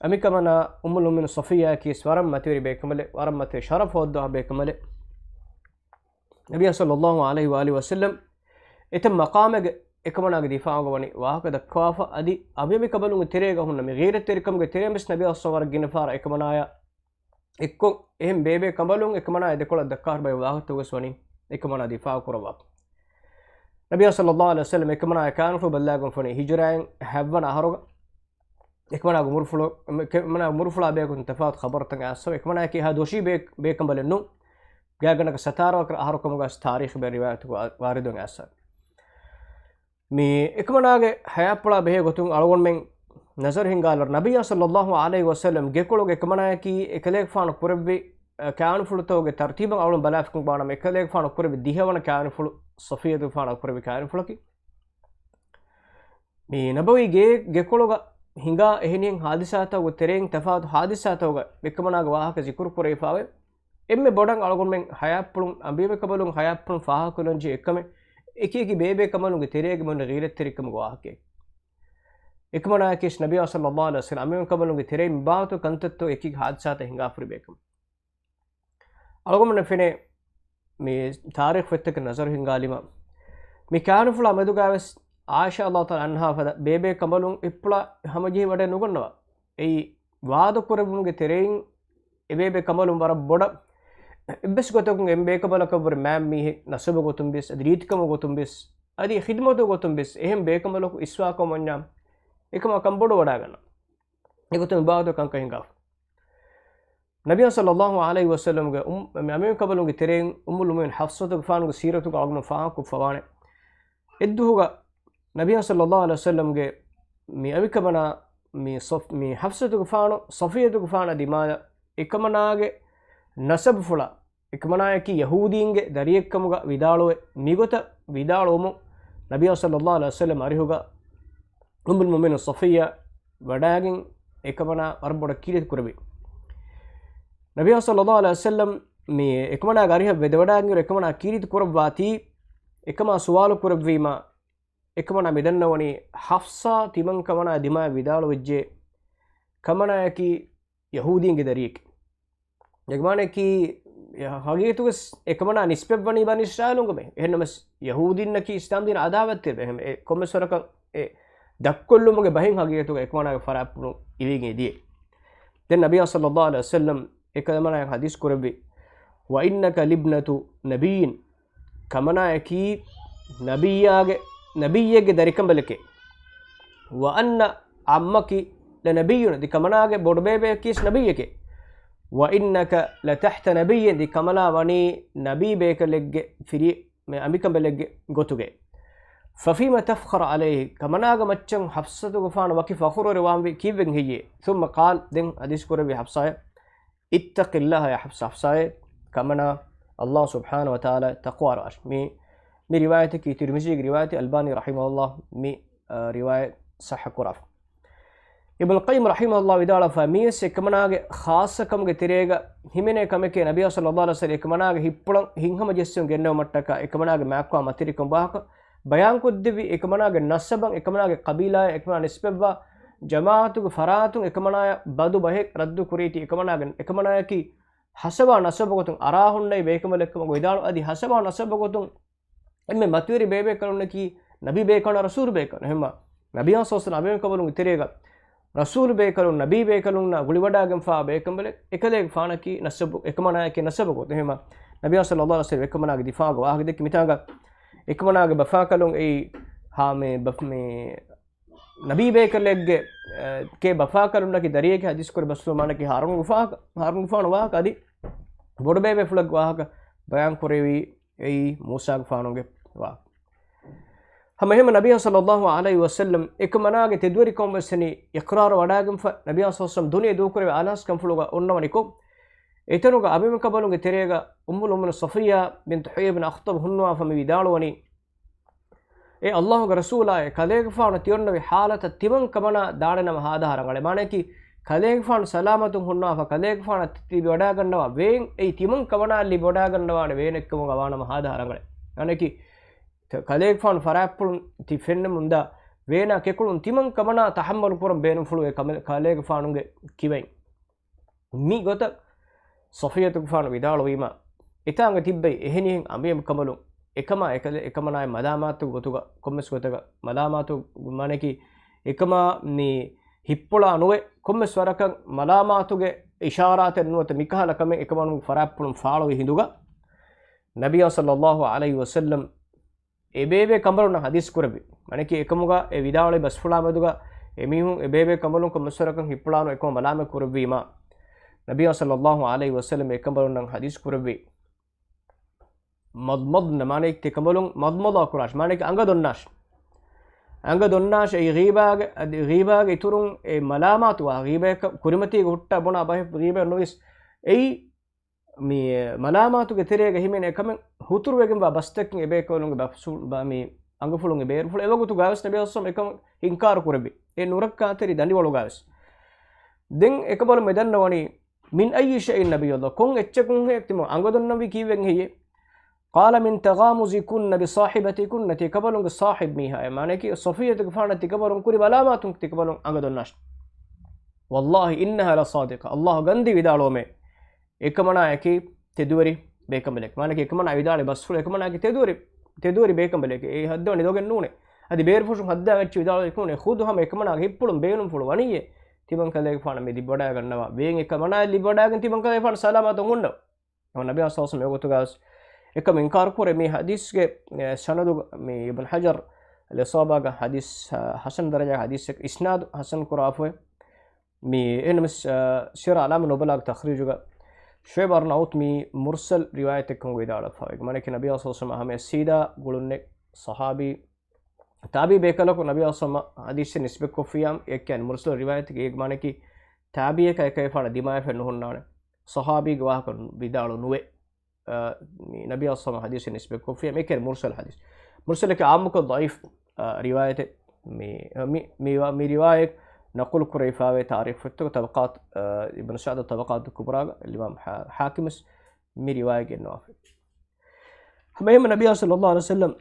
އަނބިކަމަނާ އުއްމުލް މުއުމިނު ޞަފިއްޔާއަކީ ވަރަށް މަތިވެރި ބޭކަނބަލެއް، ވަރަށް މަތިވެރި ޝަރަފު ހޯއްދަވާ ބޭކަނބަލެއް. ނަބިއްޔާ ޞައްލަﷲު ޢަލައިހި ވައާލިހި ވަސައްލަމް އެތައް މަޤާމެއްގަ އެކަމަނާގެ ދިފާޢުގަ ވަނީ ވާހަކަ ދައްކަވާފަ. އަދި އަނބިކަނބަލުންގެ ތެރޭގަ ހުންނަ މި ޣީރަތްތެރިކަމުގެ ތެރެއިން ވެސް ނަބިއްޔާ ވަރަށް ގިނަ ފަހަރަށް އެކަމަނާޔާ އެއްކޮށް، އެހެން ބޭބޭ ކަނބަލުން އެކަމަނާ އެދެކޮޅަށް ދައްކާ ބައެއް ވާހަކަތަކު ވެސް ވަނީ އެކަމަނާ ދިފާޢު ކުރައްވާފަ. ނަބިއްޔާ ޞައްލަﷲު ޢަލައިހި ވަސައްލަމް އެކަމަނާ ކާނުފުޅު ބައްލަވާގެން ފޮނި ހިޖުރާއިން ހަތްވަނަ އަހަރުގަ، އެކަމަނާގެ އުމުރުފުޅު، އެކަމަނާގެ އުމުރުފުޅާ ބޭކުން ތަފާތު ޚަބަރުތަކުން އައިސްފަ، އެކަމަނާއަކީ ހާ ދޮށީ ބޭ-، ބޭކަނބަލެއް ނޫން. ގާތްގަނޑަކަށް ސަތާރަ ވަކި އަހަރު ކަމުގަ ތާރީޚު ބޭ ރިވާޔަތުގަ ވާރިދުވެ އައިސްފަ. މި އެކަމަނާގެ ހަޔާތްޕުޅާ ބެހޭ ގޮތުން އަޅުގަނޑުމެން ނަޒަރު ހިންގާލަރު، ނަބިއްޔާ ޞައްލަﷲު ޢަލައިހި ވަސައްލަމް ގެކޮޅުގެ އެކަމަނާއަކީ އެކަލޭގެފާނު ކުރެއްވި، އަ، ކާނުފުޅުތަކުގެ ތަރުތީބަށް އަޅުގަނޑު ބަލާފިކުން ވާނަމަ، އެކަލޭގެފާނު ކުރެއްވި ދިހަވަނަ ކާނުފުޅު ޞަފިއްޔަތުގެފާނަށް ކުރެއްވި ކާނުފުޅަކީ. މި ނަބަވީ ގެ-، ގެކޮޅުގަ ހިނގާ އެހެނިހެން ހާދިސާތަކުގެ ތެރެއިން ތަފާތު ހާދިސާތަކުގަ އެކަމަނާގެ ވާހަކަ ޒިކުރު ކުރެވިފާވޭ. އެންމެ ބޮޑަށް އަޅުގަނޑުމެން ހަޔާތްޕުޅުން، އަނބިޔަމެ ކަނބަލުން ހަޔާތްޕުޅުން ފާހަގަކޮށްލަންޖެހޭ އެއްކަމެއް، އެކި އެކި ބޭބޭ ކަނބަލުންގެ ތެރޭގަ މިއޮންނަ ޣީރަތްތެރިކަމުގެ ވާހަކައެއް. އެކަމަނާއަކީ ނަބިއްޔާ ޞައްލަﷲު ޢަލައިހި ވަސައްލަމް އަނބިޔަމެ ކަނބަލުންގެ ތެރެއިން މިބާވަތު ކަންތައްތައް އެކި އެކި ހާދިސާތައް ހިނގާފަ ހުރި ބޭކަމެއް. އަޅުގަނޑުމެންނަށް ފެނޭ މި ތާރީޚު ފޮތްތަކަށް ނަޒަރު ހިންގާލީމަ، މި ކާނުފުޅާ މެދުގަވެސް ޢާއިޝާ ރަޟިޔަﷲު ތަޢާލާ ޢަންހާ ފަދަ ބޭބޭ ކަނބަލުން އިއްޕުޅާ ހަމަޖެހި ވަޑައެއް ނުގަންނަވާ. އެއީ ވާދަ ކުރެއްވުމުގެ ތެރެއިން އެ ބޭބޭ ކަނބަލުން ވަރަށް ބޮޑަށް އެއްވެސް ގޮތަކުން އެ ބޭކަނބަލަކަށްވުރެ މާތް މީހެއް ނަސަބު ގޮތުން ވެސް، އަދި ރީތިކަމުގެ ގޮތުން ވެސް، އަދި ޚިދުމަތުގެ ގޮތުން ވެސް އެހެން ބޭކަނބަލަކު އިސްވާކަމަށް ވަންޏާ އެކަމާ ކަންބޮޑުވަޑާގަންނަ. އެގޮތުން ވާދަ ކަންކަން ހިނގާފަ. ނަބިއްޔާ ޞައްލަﷲު ޢަލައިހި ވަސައްލަމްގެ އުމް-، މި އަނބިޔަމެ ކަނބަލުންގެ ތެރެއިން އުއްމުލް މުއުމިނީން ޙަފްޞަތުގެފާނުގެ ސީރަތުގަ އަޅުގަނޑު ފާހަގަކޮށްފަވާނެ. އެއްދުވަހުގަ ނަބިއްޔާ ޞައްލަﷲު ޢަލައިހި ވަސައްލަމްގެ މި އަނބިކަމަނާ މި ޞަފް-، މި ޙަފްޞަތުގެފާނު ޞަފިއްޔަތުގެފާނަށް ދިމާލަށް އެކަމަނާގެ ނަސަބުފުޅާ، އެކަމަނާއަކީ ޔަހޫދީންގެ ދަރިއެއްކަމުގަ ވިދާޅުވެ، މިގޮތަށް ވިދާޅުވުމުން ނަބިއްޔާ ޞައްލަﷲު ޢަލައިހި ވަސައްލަމް އަރިހުގަ އުއްމުލް މުއުމިނީން ޞަފިއްޔާ ވަޑާގެން އެކަމަނާ ވަރަށް ބޮޑަށް ކީރިތި ކުރެއްވި. ނަބިއްޔާ ޞައްލަﷲު ޢަލައިހި ވަސައްލަމް މި އެކަމަނާގެ އަރިހަށް ވެދެވަޑާގެން އެކަމަނާ ކީރިތި ކުރައްވާތީ، އެކަމާ ސުވާލު ކުރެއްވީމާ، އެކަމަނާ މި ދަންނަވަނީ ޙަފްޞާ ތިމަންކަމަނާ ދިމާއަށް ވިދާޅުވެއްޖެ، ކަމަނާއަކީ ޔަހޫދީންގެ ދަރިއެކޭ. އެކަމަނާއަކީ ހަގީގަތުގަސް އެކަމަނާ ނިސްބަތްވަނީ ބަނީ އިސްރާއީލުންގެ ބޭ. އެހެންނަމަސް ޔަހޫދީންނަކީ އިސްލާމްދީން އަދާވަތްތެރި ބޭ. އެހެން އެ ކޮންމެސް ވަރަކަށް އެ ދަށްކޮށްލުމުގެ ބަހެއް ހަގީގަތުގަ އެކަމަނާގެ ފަރާތްޕުޅުން އިވިގެން ދިޔަ. ދެން ނަބިއްޔާ ޞައްލަﷲު ޢަލައިހި ވަސައްލަމް އެކަމަނާއަށް ޙަދީޘް ކުރެއްވި، "وإنك لابنة نبي." ކަމަނާއަކީ ނަބިއްޔާގެ، ނަބިއްޔެއްގެ ދަރިކަނބަލެކޭ. "وأن عمك لنبي." ދެން ކަމަނާގެ ބޮޑުބޭބެއަކީ ނަބިއްޔެކޭ. "وإنك لتحت نبي." ދެން ކަމަނާ ވަނީ ނަބީ ބޭކަލެއްގެ ފިރި-، މި އަނބިކަނބަލެއްގެ ގޮތުގައި. "ففيم تفخر عليه؟" ކަމަނާގެ މައްޗަށް ޙަފްޞަތުގެފާނު ވަކި ފަޚުރުވެރިވާންވީ ކީއްވެގެން ހެއްޔޭ؟ ثم قال، ދެން ޙަދީޘް ކުރެއްވި ޙަފްޞާއަށް، "اتق الله يا حفصة." ޙަފްޞާއޭ، ކަމަނާ ﷲ ސުބްޙާނަހޫ ވަތަޢާލާ ތަޤްވާވާށި. މި، މި ރިވާޔަތަކީ ތިރްމިޒީގެ ރިވާޔަތެއް. އަލްބާނީ ރަޙިމަހުﷲ މި، އަ، ރިވާޔަތް ޞައްޙަ ކުރާފަ. އިބްނުލް ޤައްޔިމް ރަޙިމަހުﷲ ވިދާޅުވެފަ، މިވެސް އެކަމަނާގެ ޚާއްޞަކަމުގެ ތެރޭގަ ހިމެނޭ ކަމެކޭ. ނަބިއްޔާ ޞައްލަﷲު ޢަލައިހި ވަސައްލަމް އެކަމަނާގެ ހިތްޕުޅަށް ހިތްހަމަޖެއްސެވުން ގެންނެވުމަށްޓަކާ އެކަމަނާގެ މާތްކާ މަތިވެރިކަމުގެ ވާހަކަ ބަޔާންކޮށްދެއްވި، އެކަމަނާގެ ނަސަބަށް، އެކަމަނާގެ ޤަބީލާއަށް، އެކަމަނާ ނިސްބަތްވާ ޖަމާޢަތުގެ ފަރާތުން އެކަމަނާޔަށް ބަދު ބަހެއް ރައްދު ކުރީތީ، އެކަމަނާގެ، އެކަމަނާޔަކީ ހަސަބާ ނަސަބުގެ ގޮތުން އަރާ ހުންނައި ބޭކަނބަލެއްކަމަށް ވިދާޅު، އަދި ހަސަބާ ނަސަބުގެ ގޮތުން އެންމެ މަތިވެރި ބޭބޭކަލުންނަކީ ނަބީ ބޭކަލުން ރަސޫލު ބޭކަލުން. އެހެންމަ ނަބިއްޔާ ޞައްލަﷲު ޢަލައިހި ވަސައްލަމް އަނބިޔަމެން ކަނބަލުންގެ ތެރޭގަ ރަސޫލު ބޭކަލުން ނަބީ ބޭކަލުންނާ ގުޅިވަޑާގެންފާ ބޭކަނބަލެއް އެކަލޭގެފާނަކީ ނަސަބު، އެކަމަނާއަކީ ނަސަބު ގޮތު. އެހެންމަ ނަބިއްޔާ ޞައްލަﷲު ޢަލައިހި ވަސައްލަމް އެކަމަނާގެ ދިފާޢުގަ ވާހަކަ ދެއްކި މިތާނގަ އެކަމަނާގެ ބަފާކަލުން އެއީ ހާ މި ބަ-، މި ނަބީ ބޭކަލެއްގެ، އެ، ކޭ ބަފާކަލުންނަކީ ދަރިއެކޭ ޙަދީޘް ކުރި ބަސްފުޅު މާނަކީ ހާރޫނުގެފާ-، ހާރޫނުގެފާނު ވާހަކަ އަދި ބޮޑުބޭބޭފުޅަށް ވާހަކަ ބަޔާން ކުރެވީ އެއީ މޫސާގެފާނުގެ ވާ. ހަމަ އެހެން ނަބިޔާ ޞައްލައްލާހު ޢަލައިހި ވަސައްލަމް އެކަމަނާގެ ތެދުވެރިކަން ވެސް ވަނީ އިޤްރާރު ވަޑާގެންފަ، ނަބިޔާ ޞައްލައްލާހު ޢަލައިހި ވަސައްލަމް ދުނިޔެ ދޫކުރެވޭ އަލާސް ކަންފުޅުގަ އޮންނަވަނިކޮށް، އެތަނުގަ އަނބިމެން ކަނބަލުންގެ ތެރޭގަ އުއްމުލް މުއުމިނީން ޞަފިއްޔާ ބިންތު ޙުޔައްޔި ބިން އަޚްޠަބް ހުންނަވާފަ މި ވިދާޅުވަނީ، އޭ ﷲ ގެ ރަސޫލާއޭ، ކަލޭގެފާނު ތިއޮންނަވި ޙާލަތަށް ތިމަން ކަމަނާ ދާނެ ނަމަ ހާދަހާ ރަނގަޅޭ. މާނަޔަކީ، ކަލޭގެފާނު ސަލާމަތުން ހުންނަވާފަ، ކަލޭގެފާނަށް ތިބި ވަޑާގަންނަވާ ވޭން އެއީ ތިމަން ކަމަނާ ލިބި ވަޑާގަންނަވާނެ ވޭނެއްކަމުގަ ވާނަމަ ހާދަހާ ރަނގަޅޭ. މާނަޔަކީ، ތ-، ކަލޭގެފާނު ފަރާތްޕުޅުން ތި ފެންނަމުންދާ ވޭނާ ކެކުޅުން ތިމަން ކަމަނާ ތަޙައްމަލު ކުރަން ބޭނުންފުޅުވޭ ކަމެ-، ކަލޭގެފާނުގެ ކިބައިން. މި ގޮތަށް ޞަފިއްޔަތުގެފާނު ވިދާޅުވީމަ، އެތާނގަ ތިއްބައި އެހެނިހެން އަނބިމެން ކަނބަލުން އެކަމާ އެކަލެ-، އެކަމަނާއި މަލާމާތު ގޮތުގަ ކޮންމެސް ގޮތަކަށް މަލާމާތު މާނަޔަކީ، އެކަމާ މި ހިއްޕޮޅާ ނުވެ ކޮންމެސް ވަރަކަށް މަލާމާތުގެ އިޝާރާތެއް ނުވަތަ މިކަހަލަ ކަމެއް އެކަމަނުގެ ފަރާތްޕުޅުން ފާޅުވި ހިނދުގަ، ނަބިޔާ ޞައްލައްލާހު ޢަލައިހި ވަސައްލަމް އެބޭބޭ ކަނބަލުންނަށް ޙަދީޘް ކުރެއްވި. މާނަޔަކީ އެކަމުގަ އެ ވިދާޅުވި ބަސްފުޅާ މެދުގަ އެމީހުން އެބޭބޭ ކަނބަލުން ކޮންމެސްވަރަކަށް ހިއްޕުޅާނު އެކަމަށް މަލާމަތް ކުރެއްވީމާ، ނަބިޔާ ޞައްލައްލާހު ޢަލައިހި ވަސައްލަމް އެ ކަނބަލުންނަށް ޙަދީޘް ކުރެއްވި. މަޟްމަޟްނަ މާނަޔަކީ ކަނބަލުން މަޟްމަޟާ ކުރާށި. މާނަޔަކީ އަނގަ ދޮންނާށި. އަނގަ ދޮންނާށި. އެއީ ޣީބާގެ، އަދި ޣީބާގެ އިތުރުން އެ މަލާމާތުވާ ޣީބަޔަކަށް ކުރިމަތީގަ ހުއްޓާ ބުނާ ބަހެއް ޣީބައެއް ނުވިސް އެއީ މި މަލާމާތުގެ ތެރޭގަ ހިމެނޭ ކަމެއް ހުތުރުވެގެންވާ ބަސްތަކެއް އެބޭކަލުންގެ ބަސްފު-، ބަ-، މި އަނގަފުޅުން އެބޭރުފުޅު އެވަގުތުގަވެސް ނަބި އަސްސަމް އެކަމަށް އިންކާރު ކުރެއްވި. އެ ނުރައްކާތެރި ދަނޑިވަޅުގަވެސް. ދެން އެކަބަލު މެދަންނަވަނީ، މިން އައްޔި ޝައިއިން ނަބިއްޔަ ﷲ، ކޮން އެއްޗަކުންހޭ ތިމަން އަނގަ ދޮންނަވީ ކީއްވެގެން ހެއްޔޭ؟ ޤާލަ މިން ތަޣާމުޒިކުންނަ ބިޞާޙިބަތިކުންނަ، ތިކަބަލުންގެ ޞާޙިބް މީހާއެއް، މާނައަކީ ޞަފިއްޔަތުގެފާނަށް ތިކަބަލުން ކުރި މަލާމާތުން ތިކަބަލުން އަނގަ ދޮންނާށި. ވައްލާހި އިންނަހާ ލަޞާދިޤަ، ﷲ ގަންދީ ވިދާޅުވަމޭ، އެކަމަނާއަކީ ތެދުވެރި ބޭކަނބަލެކޭ. މާނައަކީ އެކަމަނާ ވިދާޅުވި ބަސްފުޅު އެކަމަނާއަކީ ތެދުވެރި، ތެދުވެރި ބޭކަނބަލެކޭ. އެއީ ހައްދަވަނީ ލޮގެއް ނޫނޭ. އަދި ބޭރުފުށުން ހައްދާ އެއްޗެއް ވިދާޅުވެ ކުނެ ޚުދު ހަމަ އެކަމަނާގެ ހިއްޕުޅުން ބޭނުންފުޅު ވަނީއޭ، ތިމަން ކަލޭގެފާނަށް މި ލިބިވަޑައިގަންނަވާ ވޭން އެކަމަނާއަށް ލިބިވަޑައިގެން ތިމަން ކަލޭގެފާނު ސަލާމަތުން ހުންނަ. ނަބިއްޔާ ޞައްލައްލާހު ޢަލައިހި ވަސައްލަމް އެގޮތުގަވެސް އެކަމަށް އިންކާރު ކުރޭ. މި ޙަދީޘްގެ، އެ، ސަނަދު މި އިބްނު ޙަޖަރު އަލް އިޞާބާގެ ޙަދީޘް، އަ، ޙަސަން ދަރަޖާގެ ޙަދީޘެއް އިސްނާދު ޙަސަން ކުރާފައި. މި އެހެންނަމަވެސް، އަ، ސިޔަރު އަޢްލާމި ނުބަލާގެ ތަޚްރީޖުގަ ޝުޢައިބު އަރްނައޫތް މި މުރްސަލް ރިވާޔަތެއްކަމުގަ ވިދާޅުވެފައި. މާނައަކީ ނަބިއްޔާ ޞައްލައްލާހު ޢަލައިހި ވަސައްލަމް ހަމަ ސީދާ ގުޅުންނެއް ޞަޙާބީ، ތާބިޢީ ބޭކަލަކު ނަބިއްޔާ ޞައްލައްލާހު ޢަލައިހި ވަސައްލަމް ޙަދީޘެއް ނިސްބަތްކޮށްފިއްޔާ، އެއްކަން މުރްސަލް ރިވާޔަތެއް މާނައަކީ ތާބިޢީއަކާ އެކަލޭގެފާނަށް ދިމާވެފަ ނުހުންނާނެ. ޞަޙާބީގެ ވާހަކަ ވިދާޅު ނުވޭ. އަ، މި ނަބިއްޔާ ޞައްލައްލާހު ޢަލައިހި ވަސައްލަމް ޙަދީޘެއް ނިސްބަތްކޮށްފިއްޔާ، މިކަން މުރްސަލް ޙަދީޘް. މުރްސަލަކީ ޢާއްމުކޮށް ޟަޢީފު، އަ، ރިވާޔަތެއް. މި، މި، މި ވާ-، މި ރިވާޔަތް ނަޤުލު ކުރެވިފައިވޭ ތާރީޚު ފޮތުތަކުގަ ޠަބަޤާތު، އަ، އިބްނު ސަޢްދު ޠަބަޤާތު ކުބްރާގަ އިމާމް ޙާ-، ޙާކިމުވެސް މި ރިވާޔަތް ގެންނަވާފައި. ހަމައެހެންމެ ނަބިއްޔާ ޞައްލައްލާހު ޢަލައިހި ވަސައްލަމް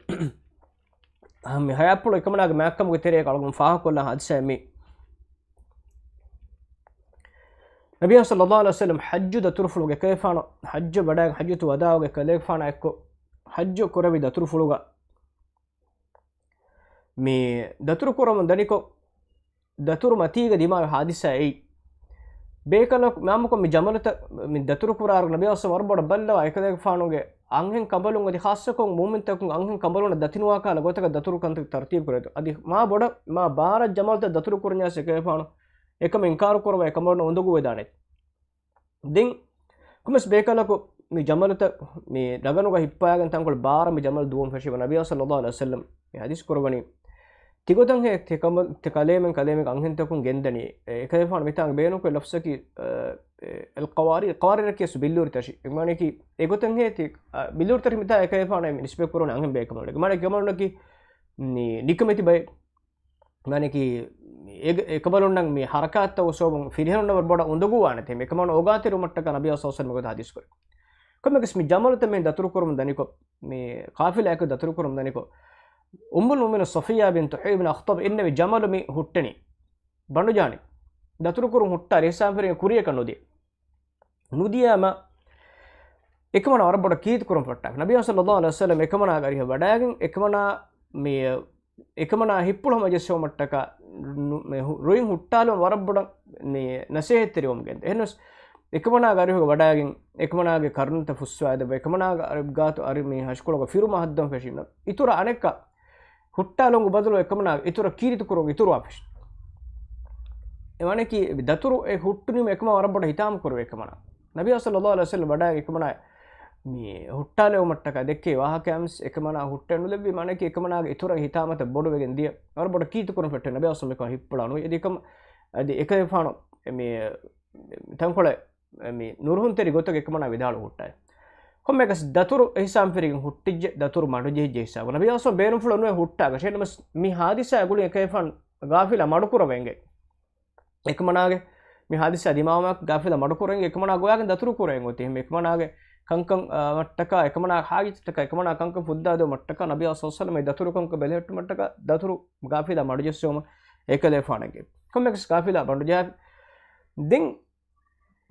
މި ޙަޔާތްޕުޅު އެކަމަނާގެ މާތްކަމުގެ ތެރޭގަ އަޅުގަނޑު ފާހަގަކޮށްލާ ޙާދިސާއެއް މީ. ނަބިއްޔާ ޞައްލައްލާހު ޢަލައިހި ވަސައްލަމް ޙައްޖު ދަތުރުފުޅުގަ އެކަލޭގެފާނު ޙައްޖަށް ވަޑައިގެން ޙައްޖަތުލް ވަދާޢުގަ އެކަލޭގެފާނާ އެއްކޮށް ޙައްޖު ކުރެއްވި ދަތުރުފުޅުގަ މި ދަތުރު ކުރަމުން ދަނިކޮށް، ދަތުރު މަތީގަ ދިމާވި ޙާދިސާ އެއީ. ބޭކަލަކު މާމަކޮށް މި ޖަމަލުތައް މި ދަތުރު ކުރާއިރު ނަބިއްޔާ ޞައްލައްލާހު ޢަލައިހި ވަސައްލަމް ވަރަށް ބޮޑަށް ބައްލަވާ އެކަލޭގެފާނުގެ އަންހެން ކަނބަލުން އަދި ޚާއްޞަކޮށް މުއުމިންތަކުން އަންހެން ކަނބަލުންނަށް ދަތިނުވާ ކަހަލަ ގޮތަކަށް ދަތުރު ކަންތައް ތަރުތީބު ކުރޭތޯ. އަދި މާ ބޮޑަށް މާ ބާރަށް ޖަމަލުތައް ދަތުރު ކުރަންޏާސް އެކަލޭގެފާނު އެކަމަށް އިންކާރު ކުރައްވާ އެ ކަނބަލުންނަށް އުނދަގޫވެދާނެ. ދެން ކޮންމެސް ބޭކަލަކު މި ޖަމަލުތައް މި ރަގަނުގަ ހިއްޕައިގެން ތަންކޮޅެއް ބާރަށް މި ޖަމަލު ދުވަމުން ފެށީމަ ނަބިއްޔާ ޞައްލައްލާހު ޢަލައިހި ވަސައްލަމް މި ޙަދީޘް ކުރައްވަނީ. ތިގޮތަށް ހޭ ތި ކަމަ-، ތި ކަލޭމެން ކަލޭމެން އަންހެންތަކުން ގެންދަނީ. އެ، އެކަލޭގެފާނު މިތާނގަ ބޭނުންކުރި ލަފްޒަކީ، އަ، އެ، އަލް ޤަވާރީރު، ޤަވާރީރަކީ ވެސް ބިއްލޫރި ތަށި. އެ މާނައަކީ އެގޮތަށް ހޭ ތި، އަ، ބިއްލޫރި ތަށި މިތާ އެކަލޭގެފާނަށް މި ނިސްބަތް ކުރަނީ އަންހެން ބޭކަނބަލުން. އެ މާނައަކީ ކަނބަލުންނަކީ ނި-، ނިކަމެތި ބައެއް. މާނައަކީ އެ-، އެކަނބަލުންނަށް މި ޙަރަކާތްތައް ސަބަބުން ފިރިހެނުންނަށް ވަރަށް ބޮޑަށް އުނދަގޫވާނެތޭ. އެކަމަން އޯގާތެރިވުމަށްޓަކާ ނަބިއްޔާ ޞައްލައްލާހު ޢަލައިހި ވަސައްލަމް އެގޮތަށް ޙަދީޘް ކުރޭ. ކޮންމެއަކަސް މި ޖަމަލުތައް މި ދަތުރު ކުރަމުން ދަނިކޮށް، މި ޤާފިލާއަކަށް ދަތުރު ކުރަމުން ދަނިކޮށް، އުއްމުލް މުއުމިނީން ޞަފިއްޔާ ބިންތު ޙުޔައްޔި ބިން އަޚްޠަބް އިންނެވި ޖަމަލު މި ހުއްޓެނީ. ބަނޑުޖާނީ. ދަތުރު ކުރުން ހުއްޓާ ރޭ ސާންފެރިން ކުރިޔަކަށް ނުދިޔަ. ނުދިޔައިމަ އެކަމަނާ ވަރަށް ބޮޑަށް ކީރިތި ކުރަން ފައްޓާފަ. ނަބިއްޔާ ޞައްލައްލާހު ޢަލައިހި ވަސައްލަމް އެކަމަނާގެ އަރިހަށް ވަޑައިގެން އެކަމަނާ މި، އެކަމަނާ ހިއްޕުޅު ހަމަޖެއްސެވުމަށްޓަކާ ނު-، މެ ހު-، ރުއިން ހުއްޓާލުމަށް ވަރަށް ބޮޑަށް މި ނަސޭހަތްތެރިވަމުން ގެންދޭ. އެހެނަސް އެކަމަނާގެ އަރިހުގަ ވަޑައިގެން އެކަމަނާގެ ކަރުނަތައް ފުއްސަވާދެއްވާ، އެކަމަނާގެ އަރި ގާތު އަރި މި ހަށިކޮޅުގަ ފިރުމަށް ހައްދަން ފެށިން އިތުރަށް އަނެއްކާ ހުއްޓާލުމުގެ ބަދަލު އެކަމަނާ އިތުރަށް ކީރިތި ކުރުން އިތުރުވާ ފެށި. އެ ވާނެކީ ދަތުރު އެ ހުއްޓުނީމަ އެކަމާ ވަރަށް ބޮޑަށް ހިތާމަ ކުރެވޭ އެކަމަނާ. ނަބިޔާ ޞައްލައްލާހު ޢަލައިހި ވަސައްލަމް ވަޑައިގެން އެކަމަނާ މި ހުއްޓާލެވުމަށްޓަކާ ދެއްކޭ ވާހަކައިން ވެސް އެކަމަނާ ހުއްޓައެއް ނުލެއްވި، މާނައަކީ އެކަމަނާގެ އިތުރަށް ހިތާމަތައް ބޮޑުވެގެން ދިޔަ، ވަރަށް ބޮޑަށް ކީރިތި ކުރަން ފެއްޓެވި ނަބިޔާ ޞައްލައްލާހު ޢަލައިހި ވަސައްލަމް އެކަން ހިއްޕުޅާ ނުވި. އަދި އެކަމަ، އަދި އެކަލޭގެފާނު މި ތަންކޮޅެއް މި ނުރުހުންތެރި ގޮތަކަށް އެކަމަނާ ވިދާޅު ހުއްޓާ. ކޮންމެއަކަސް ދަތުރު އެހިސާބުން ފެށިގެން ހުއްޓިއްޖެ، ދަތުރު މަޑުޖެހިއްޖެ ހިސާބު. ނަބިޔާ ޞައްލައްލާހު ޢަލައިހި ވަސައްލަމް ބޭނުންފުޅު ނުވެ ހުއްޓާ. އެހެންނަމަވެސް މި ހާދިސާ ގުޅި އެކަލޭގެފާނު ޣާފިލާ މަޑުކުރަވަން އެނގޭ. އެކަމަނާގެ މި ހާދިސާ ދިމާވުމާ ޣާފިލާ މަޑުކުރަން އެކަމަނާ ގޮވާގެން ދަތުރު ކުރެވެން އޮތީ. އެހެން އެކަމަނާގެ ކަންކަން، އާ، މައްޓަކާ، އެކަމަނާ ހާޖަތަށްޓަކާ، އެކަމަނާ ކަންކަން ފުއްދާދެވުމަށްޓަކާ ނަބިޔާ ޞައްލައްލާހު ޢަލައިހި ވަސައްލަމް އެ ދަތުރުކަންކަން ބެލެހެއްޓުމަށްޓަކާ ދަތުރު ޣާފިލާ މަޑުޖެއްސެވުމަށް އެކަލޭގެފާނަށް އެނގޭ. ކޮންމެއަކަސް ޣާފިލާ މަޑުޖެހި ދެން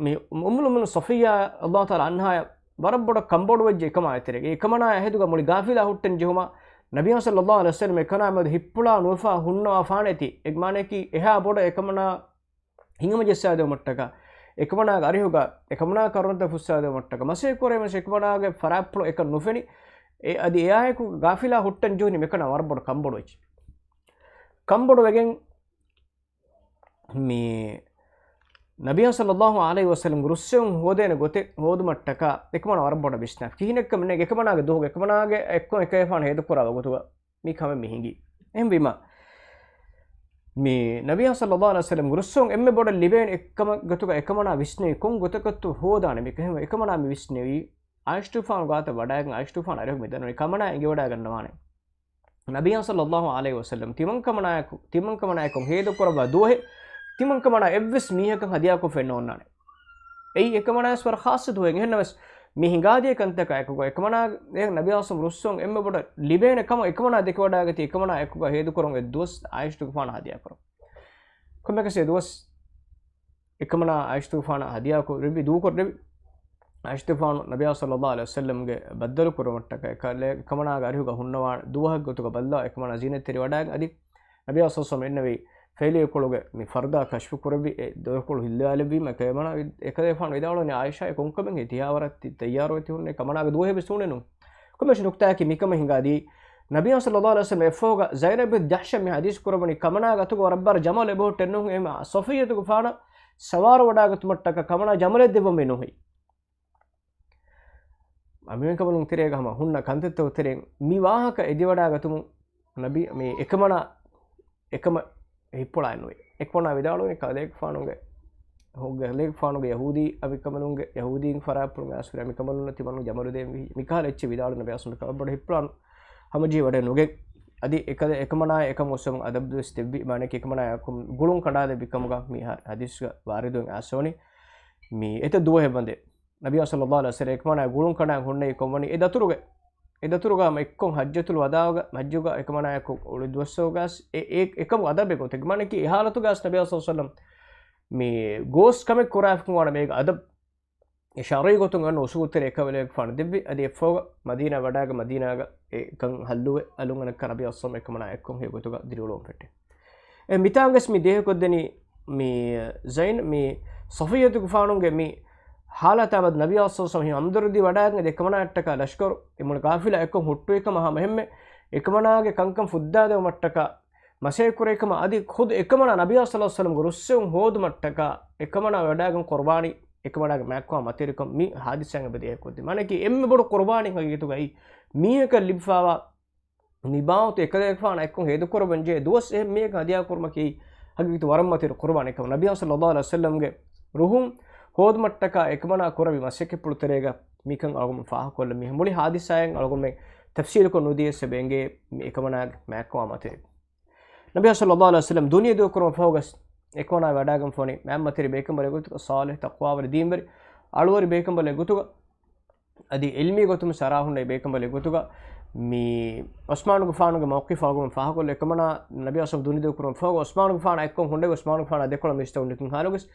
މި އުއްމުލް މުއުމިނީން ޞަފިއްޔާ ރަޟިޔައްލާހު ތަޢާލާ ޢަންހާއަށް ވަރަށް ބޮޑަށް ކަންބޮޑުވެއްޖެ އެކަމާ އެތެރޭގަ. އެ އެކަމަނާ އެހެދުގަ މުޅި ޣާފިލާ ހުއްޓަން ޖެހުމަށް ނަބިޔާ ޞައްލައްލާހު ޢަލައިހި ވަސައްލަމް އެކަމަނާ މެދު ހިއްޕުޅާ ނުވެފަ ހުންނަވާފާނެތީ. އެ މާނައަކީ އެހާ ބޮޑަށް އެކަމަނާ ހިނގަމަޖެއްސާދެވުމަށްޓަކާ، އެކަމަނާގެ އަރިހުގަ އެކަމަނާ ކަރުނަތައް ފުއްސާދެވުމަށްޓަކާ، މަސައްކަތް ކުރެވެން އެކަމަނާގެ ފަރާތްޕުޅު އެކަން ނުފެނި. އެ އަދި އެއާއެކު ޣާފިލާ ހުއްޓަން ޖެހުނީ މިކަނާ ވަރަށް ބޮޑަށް ކަންބޮޑުވެއްޖެ. ކަންބޮޑުވެގެން މި ނަބިޔާ ޞައްލައްލާހު ޢަލައިހި ވަސައްލަމްގެ ރުއްސެވުން ހޯދޭނެ ގޮތެއް ހޯދުމަށްޓަކާ އެކަމަނާ ވަރަށް ބޮޑަށް ވިސްނާ. ކިހިނެއްކަމެއް ނެތް އެކަމަނާގެ ދުވަހުގަ އެކަމަނާގެ އެއްކޮށް އެކަލޭގެފާނު ހޭދަކުރާ ވަގުތުގަ މި ކަމެއް މި ހިނގީ. އެހެންވީމަ، މި ނަބިޔާ ޞައްލައްލާހު ޢަލައިހި ވަސައްލަމްގެ ރުއްސެވުން އެންމެ ބޮޑަށް ލިބޭނެ އެއްކަމަށް ގޮތުގަ އެކަމަނާ ވިސްނެވި ކޮން ގޮތަކަށްތޯ ހޯދާނެ މި ކަހެން އެކަމަނާ މި ވިސްނެވީ. ޢާއިޝަތުގެފާނު ގާތަށް ވަޑައިގެން ޢާއިޝަތުގެފާނު އަރިހުގަ މި ދަންނަވަނީ ކަމަނާ އެނގިވަޑައިގަންނަވާނެ. ނަބިޔާ ޞައްލައްލާހު ޢަލައިހި ވަސައްލަމް ތިމަންކަމަނާއެކު، ތިމަންކަމަނާއެކު ހޭދަކުރައްވާ ދުވަހެއް، ތިމަންކަމަނާ އެއްވެސް މީހަކަށް ހަދިޔާކޮށް ފެންނަ އޮންނާނެ. އެއީ އެކަމަނާވެސް ވަރަށް ޚާއްޞަ ދުވަހެއް. އެހެންނަމަވެސް މި ހިނގާދިޔަ ކަންތަކާ އެކުގަ އެކަމަނާ އެ ނަބިޔާ ޞައްލައްލާހު ޢަލައިހި ވަސައްލަމް ރުއްސުން އެންމެ ބޮޑަށް ލިބޭނެ ކަމަށް އެކަމަނާ ދެކެވަޑައިގަތީ އެކަމަނާ އެކުގަ ހޭދަކުރަން އެއް ދުވަސް ޢާއިޝަތުގެފާނަށް ހަދިޔާކުރަން. ކޮންމެއަކަސް އެ ދުވަސް އެކަމަނާ ޢާއިޝަތުގެފާނަށް ހަދިޔާކުރެއްވި، ދޫކުރެއްވި. ޢާއިޝަތުގެފާނު ނަބިޔާ ޞައްލައްލާހު ޢަލައިހި ވަސައްލަމްގެ ބައްދަލުކުރުމަށްޓަކާ އެކަލޭ، އެކަމަނާގެ އަރިހުގަ ހުންނަވާ ދުވަހެއްގެ ގޮތުގަ ބައްލަވާ އެކަމަނާ ޒީނަތްތެރިވަޑައިގެން އަދި ނަބިޔާ ޞައްލައްލާހު ޢަލައިހި ވަސައްލަމް އެންނެވި ފޭލިއެއްކޮޅުގެ މި ފަރުދާ ކަޝްފު ކުރެއްވި އެ ދޮރުކޮޅު ހިއްލަވާލެއްވީމަ އެކަމަނާ އެކަލޭގެފާނު ވިދާޅުވަނީ ޢާއިޝާ އެ ކޮންކަމެއް ހޭ ތިހާވަރަށް ތި ތައްޔާރުވެ ތި ހުންނެ ކަމަނާގެ ދުވަހެއް ވެސް ނޫނެއް ނޫން. ކޮންމެސް ނުކްތާއަކީ މިކަމަށް ހިނގާދީ، ނަބިޔާ ޞައްލައްލާހު ޢަލައިހި ވަސައްލަމް އެއްފަހުގަ ޒައިނަބް ބިން ޖަޙްޝަށް މި ޙަދީޘް ކުރައްވަނީ ކަމަނާގެ އަތުގަ ވަރަށް ބާރަށް ޖަމަލެއް އެބަހުއްޓެއްނު އެހެން ޞަފިއްޔަތުގެފާނަށް ސަވާރު ވަޑާގަތުމަށްޓަކާ ކަމަނާ ޖަމަލެއް ދެއްވަން މި ނުހި. އަނބިމެންކަނބަލުން ތެރޭގަ ހަމަ ހުންނަ ކަންތައްތަކުގެ ތެރެއިން މި ވާހަކަ އެދިވަޑާގަތުމުން ނަބީ މި އެކަމަނާ އެކަމަށް ހިއްޕުޅާ ނުވޭ. އެކަމަނާ ވިދާޅުވަނީ ކަލޭގެފާނުގެ، ކަލޭގެފާނުގެ ޔަހޫދީ އަނބިމެންކަނބަލުންގެ، ޔަހޫދީން ފަރާތްޕުޅުން އައިސް ހުރި އަނބިމެންކަނބަލުންނަށް ތިމަން ޖަމަލު ދޭން ވީ. މިކަހަލަ އެއްޗެއް ވިދާޅު ނަބިއްޔާ ސައްލައްލާހު ޢަލައިހި ވަސައްލަމް އެއްބަޑު ހިއްޕުޅާ ހަމަޖެހި ވަޑައެއް ނުގެން. އަދި އެކަލޭ، އެކަމަނާ އެކަމަށް އަދަބުވެސް ދެއްވި، މާނައަކީ އެކަމަނާ އެކަމަށް ގުޅުން ކަނޑާލެއްވި ކަމުގަ މި ޙަ، ޙަދީޘްގަ ވާރިދުވެ އައިސްވަނީ. މި އެތައް ދުވަހެއް ވަންދެން ނަބިއްޔާ ސައްލައްލާހު ޢަލައިހި ވަސައްލަމް އެކަމަނާ ގުޅުން ކަނޑާ ހުންނެވި ކަމަށް ވަނީ އެ ދަތުރުގެ، އެ ދަތުރުގަ ހަމަ އެއްކޮށް ޙައްޖަތުލް ވަދާޢުގަ، ޙައްޖުގަ އެކަމަނާއެކު އުޅި ދުވަސްވަރުގަސް އެ، އެ، އެކަމުގެ އަދަބެއް ގޮތެއް. މާނައަކީ އެ ޙާލަތުގަސް ނަބިއްޔާ ސައްލައްލާހު ޢަލައިހި ވަސައްލަމް މި ގޯސް ކަމެއް ކުރާފަ ވާނަމަ އޭގެ އަދަބް އެ ޝަރުޢީ ގޮތުން އަންނަ އުޞޫލުތެރޭ އެކަލޭގެފާނަށް ދެއްވި. އަދި އެއަށްފަހުގަ މަދީނާ ވަޑާގަ މަދީނާގަ އެކަން ޙައްލުވެ އަލުން އަނެއްކާ ނަބިއްޔާ ސައްލައްލާހު ޢަލައިހި ވަސައްލަމް އެކަމަނާ އެއްކޮށް ހެޔޮ ގޮތުގަ ދިރިއުޅުވަން ފެއްޓެވި. އެ މިތާނގަސް މި ދޭހަކޮށްދެނީ މި ޒައިން، މި ޞަފިއްޔަތުގެފާނުގެ މި ޙާލަތާ މެދު ނަބިއްޔާ ސައްލައްލާހު ޢަލައިހި ވަސައްލަމް ހަމްދަރުދީ ވަޑާގެން އެކަމަނާއަށްޓަކާ ލަޝްކަރު އެ މުޅި ޤާފިލާ އެއްކޮށް ހުއްޓުވި ކަމަށް ހަމަ އެހެންމެ އެކަމަނާގެ ކަންކަން ފުއްދާދެވުމަށްޓަކާ މަސައްކަތް ކުރެވި ކަމަށް އަދި ޚުދު އެކަމަނާ ނަބިއްޔާ ސައްލައްލާހު ޢަލައިހި ވަސައްލަމްގެ ރުއްސެވުން ހޯދުމަށްޓަކާ އެކަމަނާ ވަޑާގެން ޤުރުބާނީ، އެކަމަނާގެ މާތްކަމާ މަތިވެރިކަން މި ޙާދިސާއިން އެބަ ދޭހަކޮށްދިން. މާނައަކީ އެންމެ ބޮޑު ޤުރުބާނީ ހަގީގަތުގައި މީހަކަށް ލިބިފައިވާ މި ބާވަތު އެކަލޭގެފާނާ އެއްކޮށް ހޭދަކުރައްވަންޖެހޭ ދުވަސް އެހެން މީހަކަށް ހަދިޔާ ކުރުމަކީ ހަގީގަތު ވަރަށް މަތިވެރި ޤުރުބާނެއް ކަމަށް. ނަބިއްޔާ ސައްލައްލާހު ޢަލައިހި ވަސައްލަމްގެ ރުހުން ހޯދުމަށްޓަކާ އެކަމަނާ ކުރެއްވި މަސައްކަތްޕުޅު ތެރޭގަ މިކަން އަޅުގަނޑު ފާހަގަކޮށްލަން މި މުޅި ޙާދިސާއެއް އަޅުގަނޑު ތަފްސީލުކޮށް ނުދިޔަސް އެބަ އެނގޭ މި އެކަމަނާގެ މާތްކަމާ މަތިވެރި. ނަބިއްޔާ ސައްލައްލާހު ޢަލައިހި ވަސައްލަމް ދުނިޔެ ދޫކުރުމަށް ފަހުގަސް އެކަމަނާ ވަޑާގެންފަވަނީ މާތް މަތިވެރި ބޭކަނބަލެއް ގޮތުގަ، ޞާލިޙު، ތަޤްވާވެރި، ދީންވެރި، އަޅުވެރި ބޭކަނބަލެއް ގޮތުގަ، އަދި ޢިލްމީ ގޮތުން ސަރާ ހުންނެވި ބޭކަނބަލެއް ގޮތުގަ. މި ޢުސްމާނުގެފާނުގެ މައުޤިފް އަޅުގަނޑު ފާހަގަކޮށްލަން. އެކަމަނާ ނަބިއްޔާ ސައްލައްލާހު ޢަލައިހި ވަސައްލަމް ދުނިޔެ ދޫކުރުމަށް ފަހުގަ ޢުސްމާނުގެފާނާ އެއްކޮށް ހުންނެވި ޢުސްމާނުގެފާނާ ދެކޮޅަށް މިސްތައު ނިކުން ޙާލުގަސް.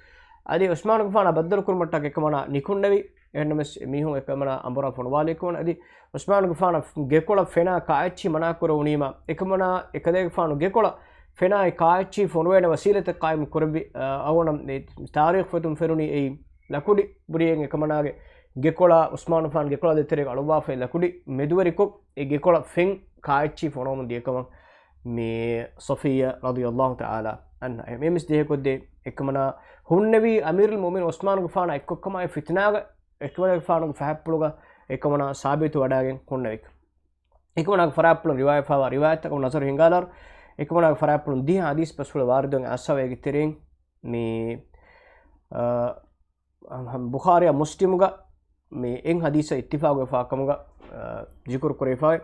އަދި ޢުސްމާނުގެފާނާ ބައްދަލުކުރުމަށްޓަކާ އެކަމަނާ ނިކުންނެވި. އެހެންނަމަވެސް މީހުން އެކަމަނާ އަނބުރާ ފޮނުވާލީ ކަމަށް. އަދި ޢުސްމާނުގެފާނަށް ގެކޮޅަށް ފެނާ ކާއެއްޗިހި މަނާ ކުރެވުނީމަ، އެކަމަނާ އެކަލޭގެފާނު ގެކޮޅަށް ފެނާއި ކާއެއްޗިހި ފޮނުވޭނެ ވަސީލަތެއް ޤާއިމު ކުރެއްވި، އަ، އަޅުގަނޑަށް މި ތާރީޚު ފޮތުން ފެނުނީ އެއީ ލަކުޑި ބުރިއެއް އެކަމަނާގެ ގެކޮޅާ ޢުސްމާނުގެފާނު ގެކޮޅާ ދޭތެރޭގަ އަޅުއްވާފައި ލަކުޑި މެދުވެރިކޮށް، އެ ގެކޮޅަށް ފެން ކާއެއްޗިހި ފޮނުވަމުން ދިޔަކަމަށް މި ޞަފިއްޔާ ރަޟިޔަﷲ ތަޢާލާ އަންހާ. އެ މީސް ދިހަ ކޮށްދޭ އެކަމަނާ ހުންނެވީ އަމީރުލް މުއުމިން އުސްމާނުގެފާނާ އެއްކޮށްކަމާއި ފިތުނާގަ އެކަމަނާގެފާނުގެ ފަހަތްޕުޅުގަ އެކަމަނާ ސާބިތު ވަޑާގެން ހުންނެވި. އެކަމަނާގެ ފަރާތްޕުޅުން ރިވާޔަތްވާ ރިވާޔަތްތަކަށް ނަޒަރު ހިންގާލާރު، އެކަމަނާގެ ފަރާތްޕުޅުން ދިހަ ހަދީސް ބަސްފުޅު ވާރިދުވެގެން އައިސްފަވޭ އޭގެ ތެރެއިން މި، އަ، އަމް، ބުޚާރީއާ މުސްލިމުގަ މި އެއް ހަދީސަށް އިއްތިފާގުވެފާ ކަމުގަ، އަ، ޒިކުރު ކުރެވިފައި.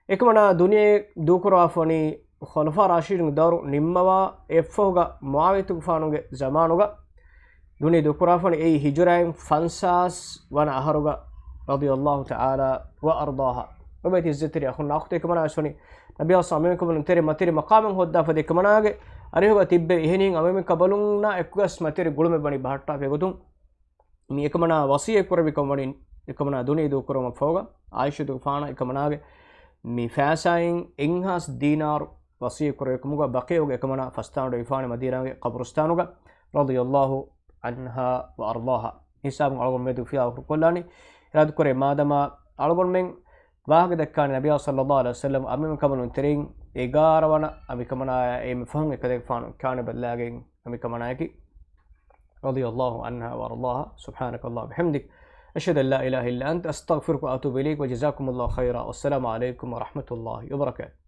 އެކަމަނާ ދުނިޔެ ދޫކުރާފަނީ ޚުލަފާ ރާޝިދުން ދައުރު ނިންމަވާ އެއްފަހުގަ މުޢާވިޔަތުގެފާނުގެ ޒަމާނުގަ ދުނިޔެ ދޫކުރާފަނި އެއީ ހިޖުރައިން ފަންސާސް ވަނަ އަހަރުގަ، ރަޟިޔަﷲ ތަޢާލާ ވައަރްޟާހާ. ރޮބޭތި އިއްޒަތްތެރި އަޚުންނާ އުޚްތު އެކަމަނާ ވެސް ވަނީ ނަބިއްޔާ ސަމީމް ކަބަލުން ތެރެ މަތިރި މަޤާމެއް ހޯއްދާފަދަ އެކަމަނާގެ އަރިހުގަ ތިއްބެވި. އެހެނީ އަމީމެ ކަބަލުންނާ އެކުގަސް މަތިރި ގުޅުމެއް ވަނީ ބަހައްޓާފަ ގޮތުން. މި އެކަމަނާ ވަސިއްޔަތް ކުރެއްވި ކަމަށް ވަނީ އެކަމަނާ ދުނިޔެ ދޫކުރުމަށް ފަހުގަ އާއިޝަތުގެފާނަށް އެކަމަނާގެ މި ފައިސާއިން އެއްހާސް ދީނާރު ވަސިއްޔަތް ކުރެއްވި ކަމުގަ ބަޤީޢުގަ އެކަމަނާ ފަސްދާނު ވެފާނެ މަދީނާގެ ޤަބުރުސްތާނުގަ ރަޟިޔަﷲ ޢަންހާ ވައަރްޟާހާ. ހިސާބުން އަޅުގަނޑު މެދު ފިލާވަޅު ކޮށްލާނީ. އިރާދަކުރޭ މާދަމާ އަޅުގަނޑުމެން ވާހަކަ ދައްކާނެ ނަބިއްޔާ ޞައްލަﷲ ޢަލައިހި ވަސައްލަމް އަމީމެ ކަބަލުން ތެރެއިން އެގާރަ ވަނަ އަނބިކަމަނާއާ އެންމެ ފަހުން އެކަލޭގެފާނު ކާނެ ބައްލައިގެން އަނބިކަމަނާއަކީ ރަޟިޔަﷲ ޢަންހާ ވައަރްޟާހާ. سبحانك اللهم وبحمدك، أشهد أن لا إله إلا أنت، أستغفرك وأتوب إليك، وجزاكم الله خيرا، والسلام عليكم ورحمة الله وبركاته.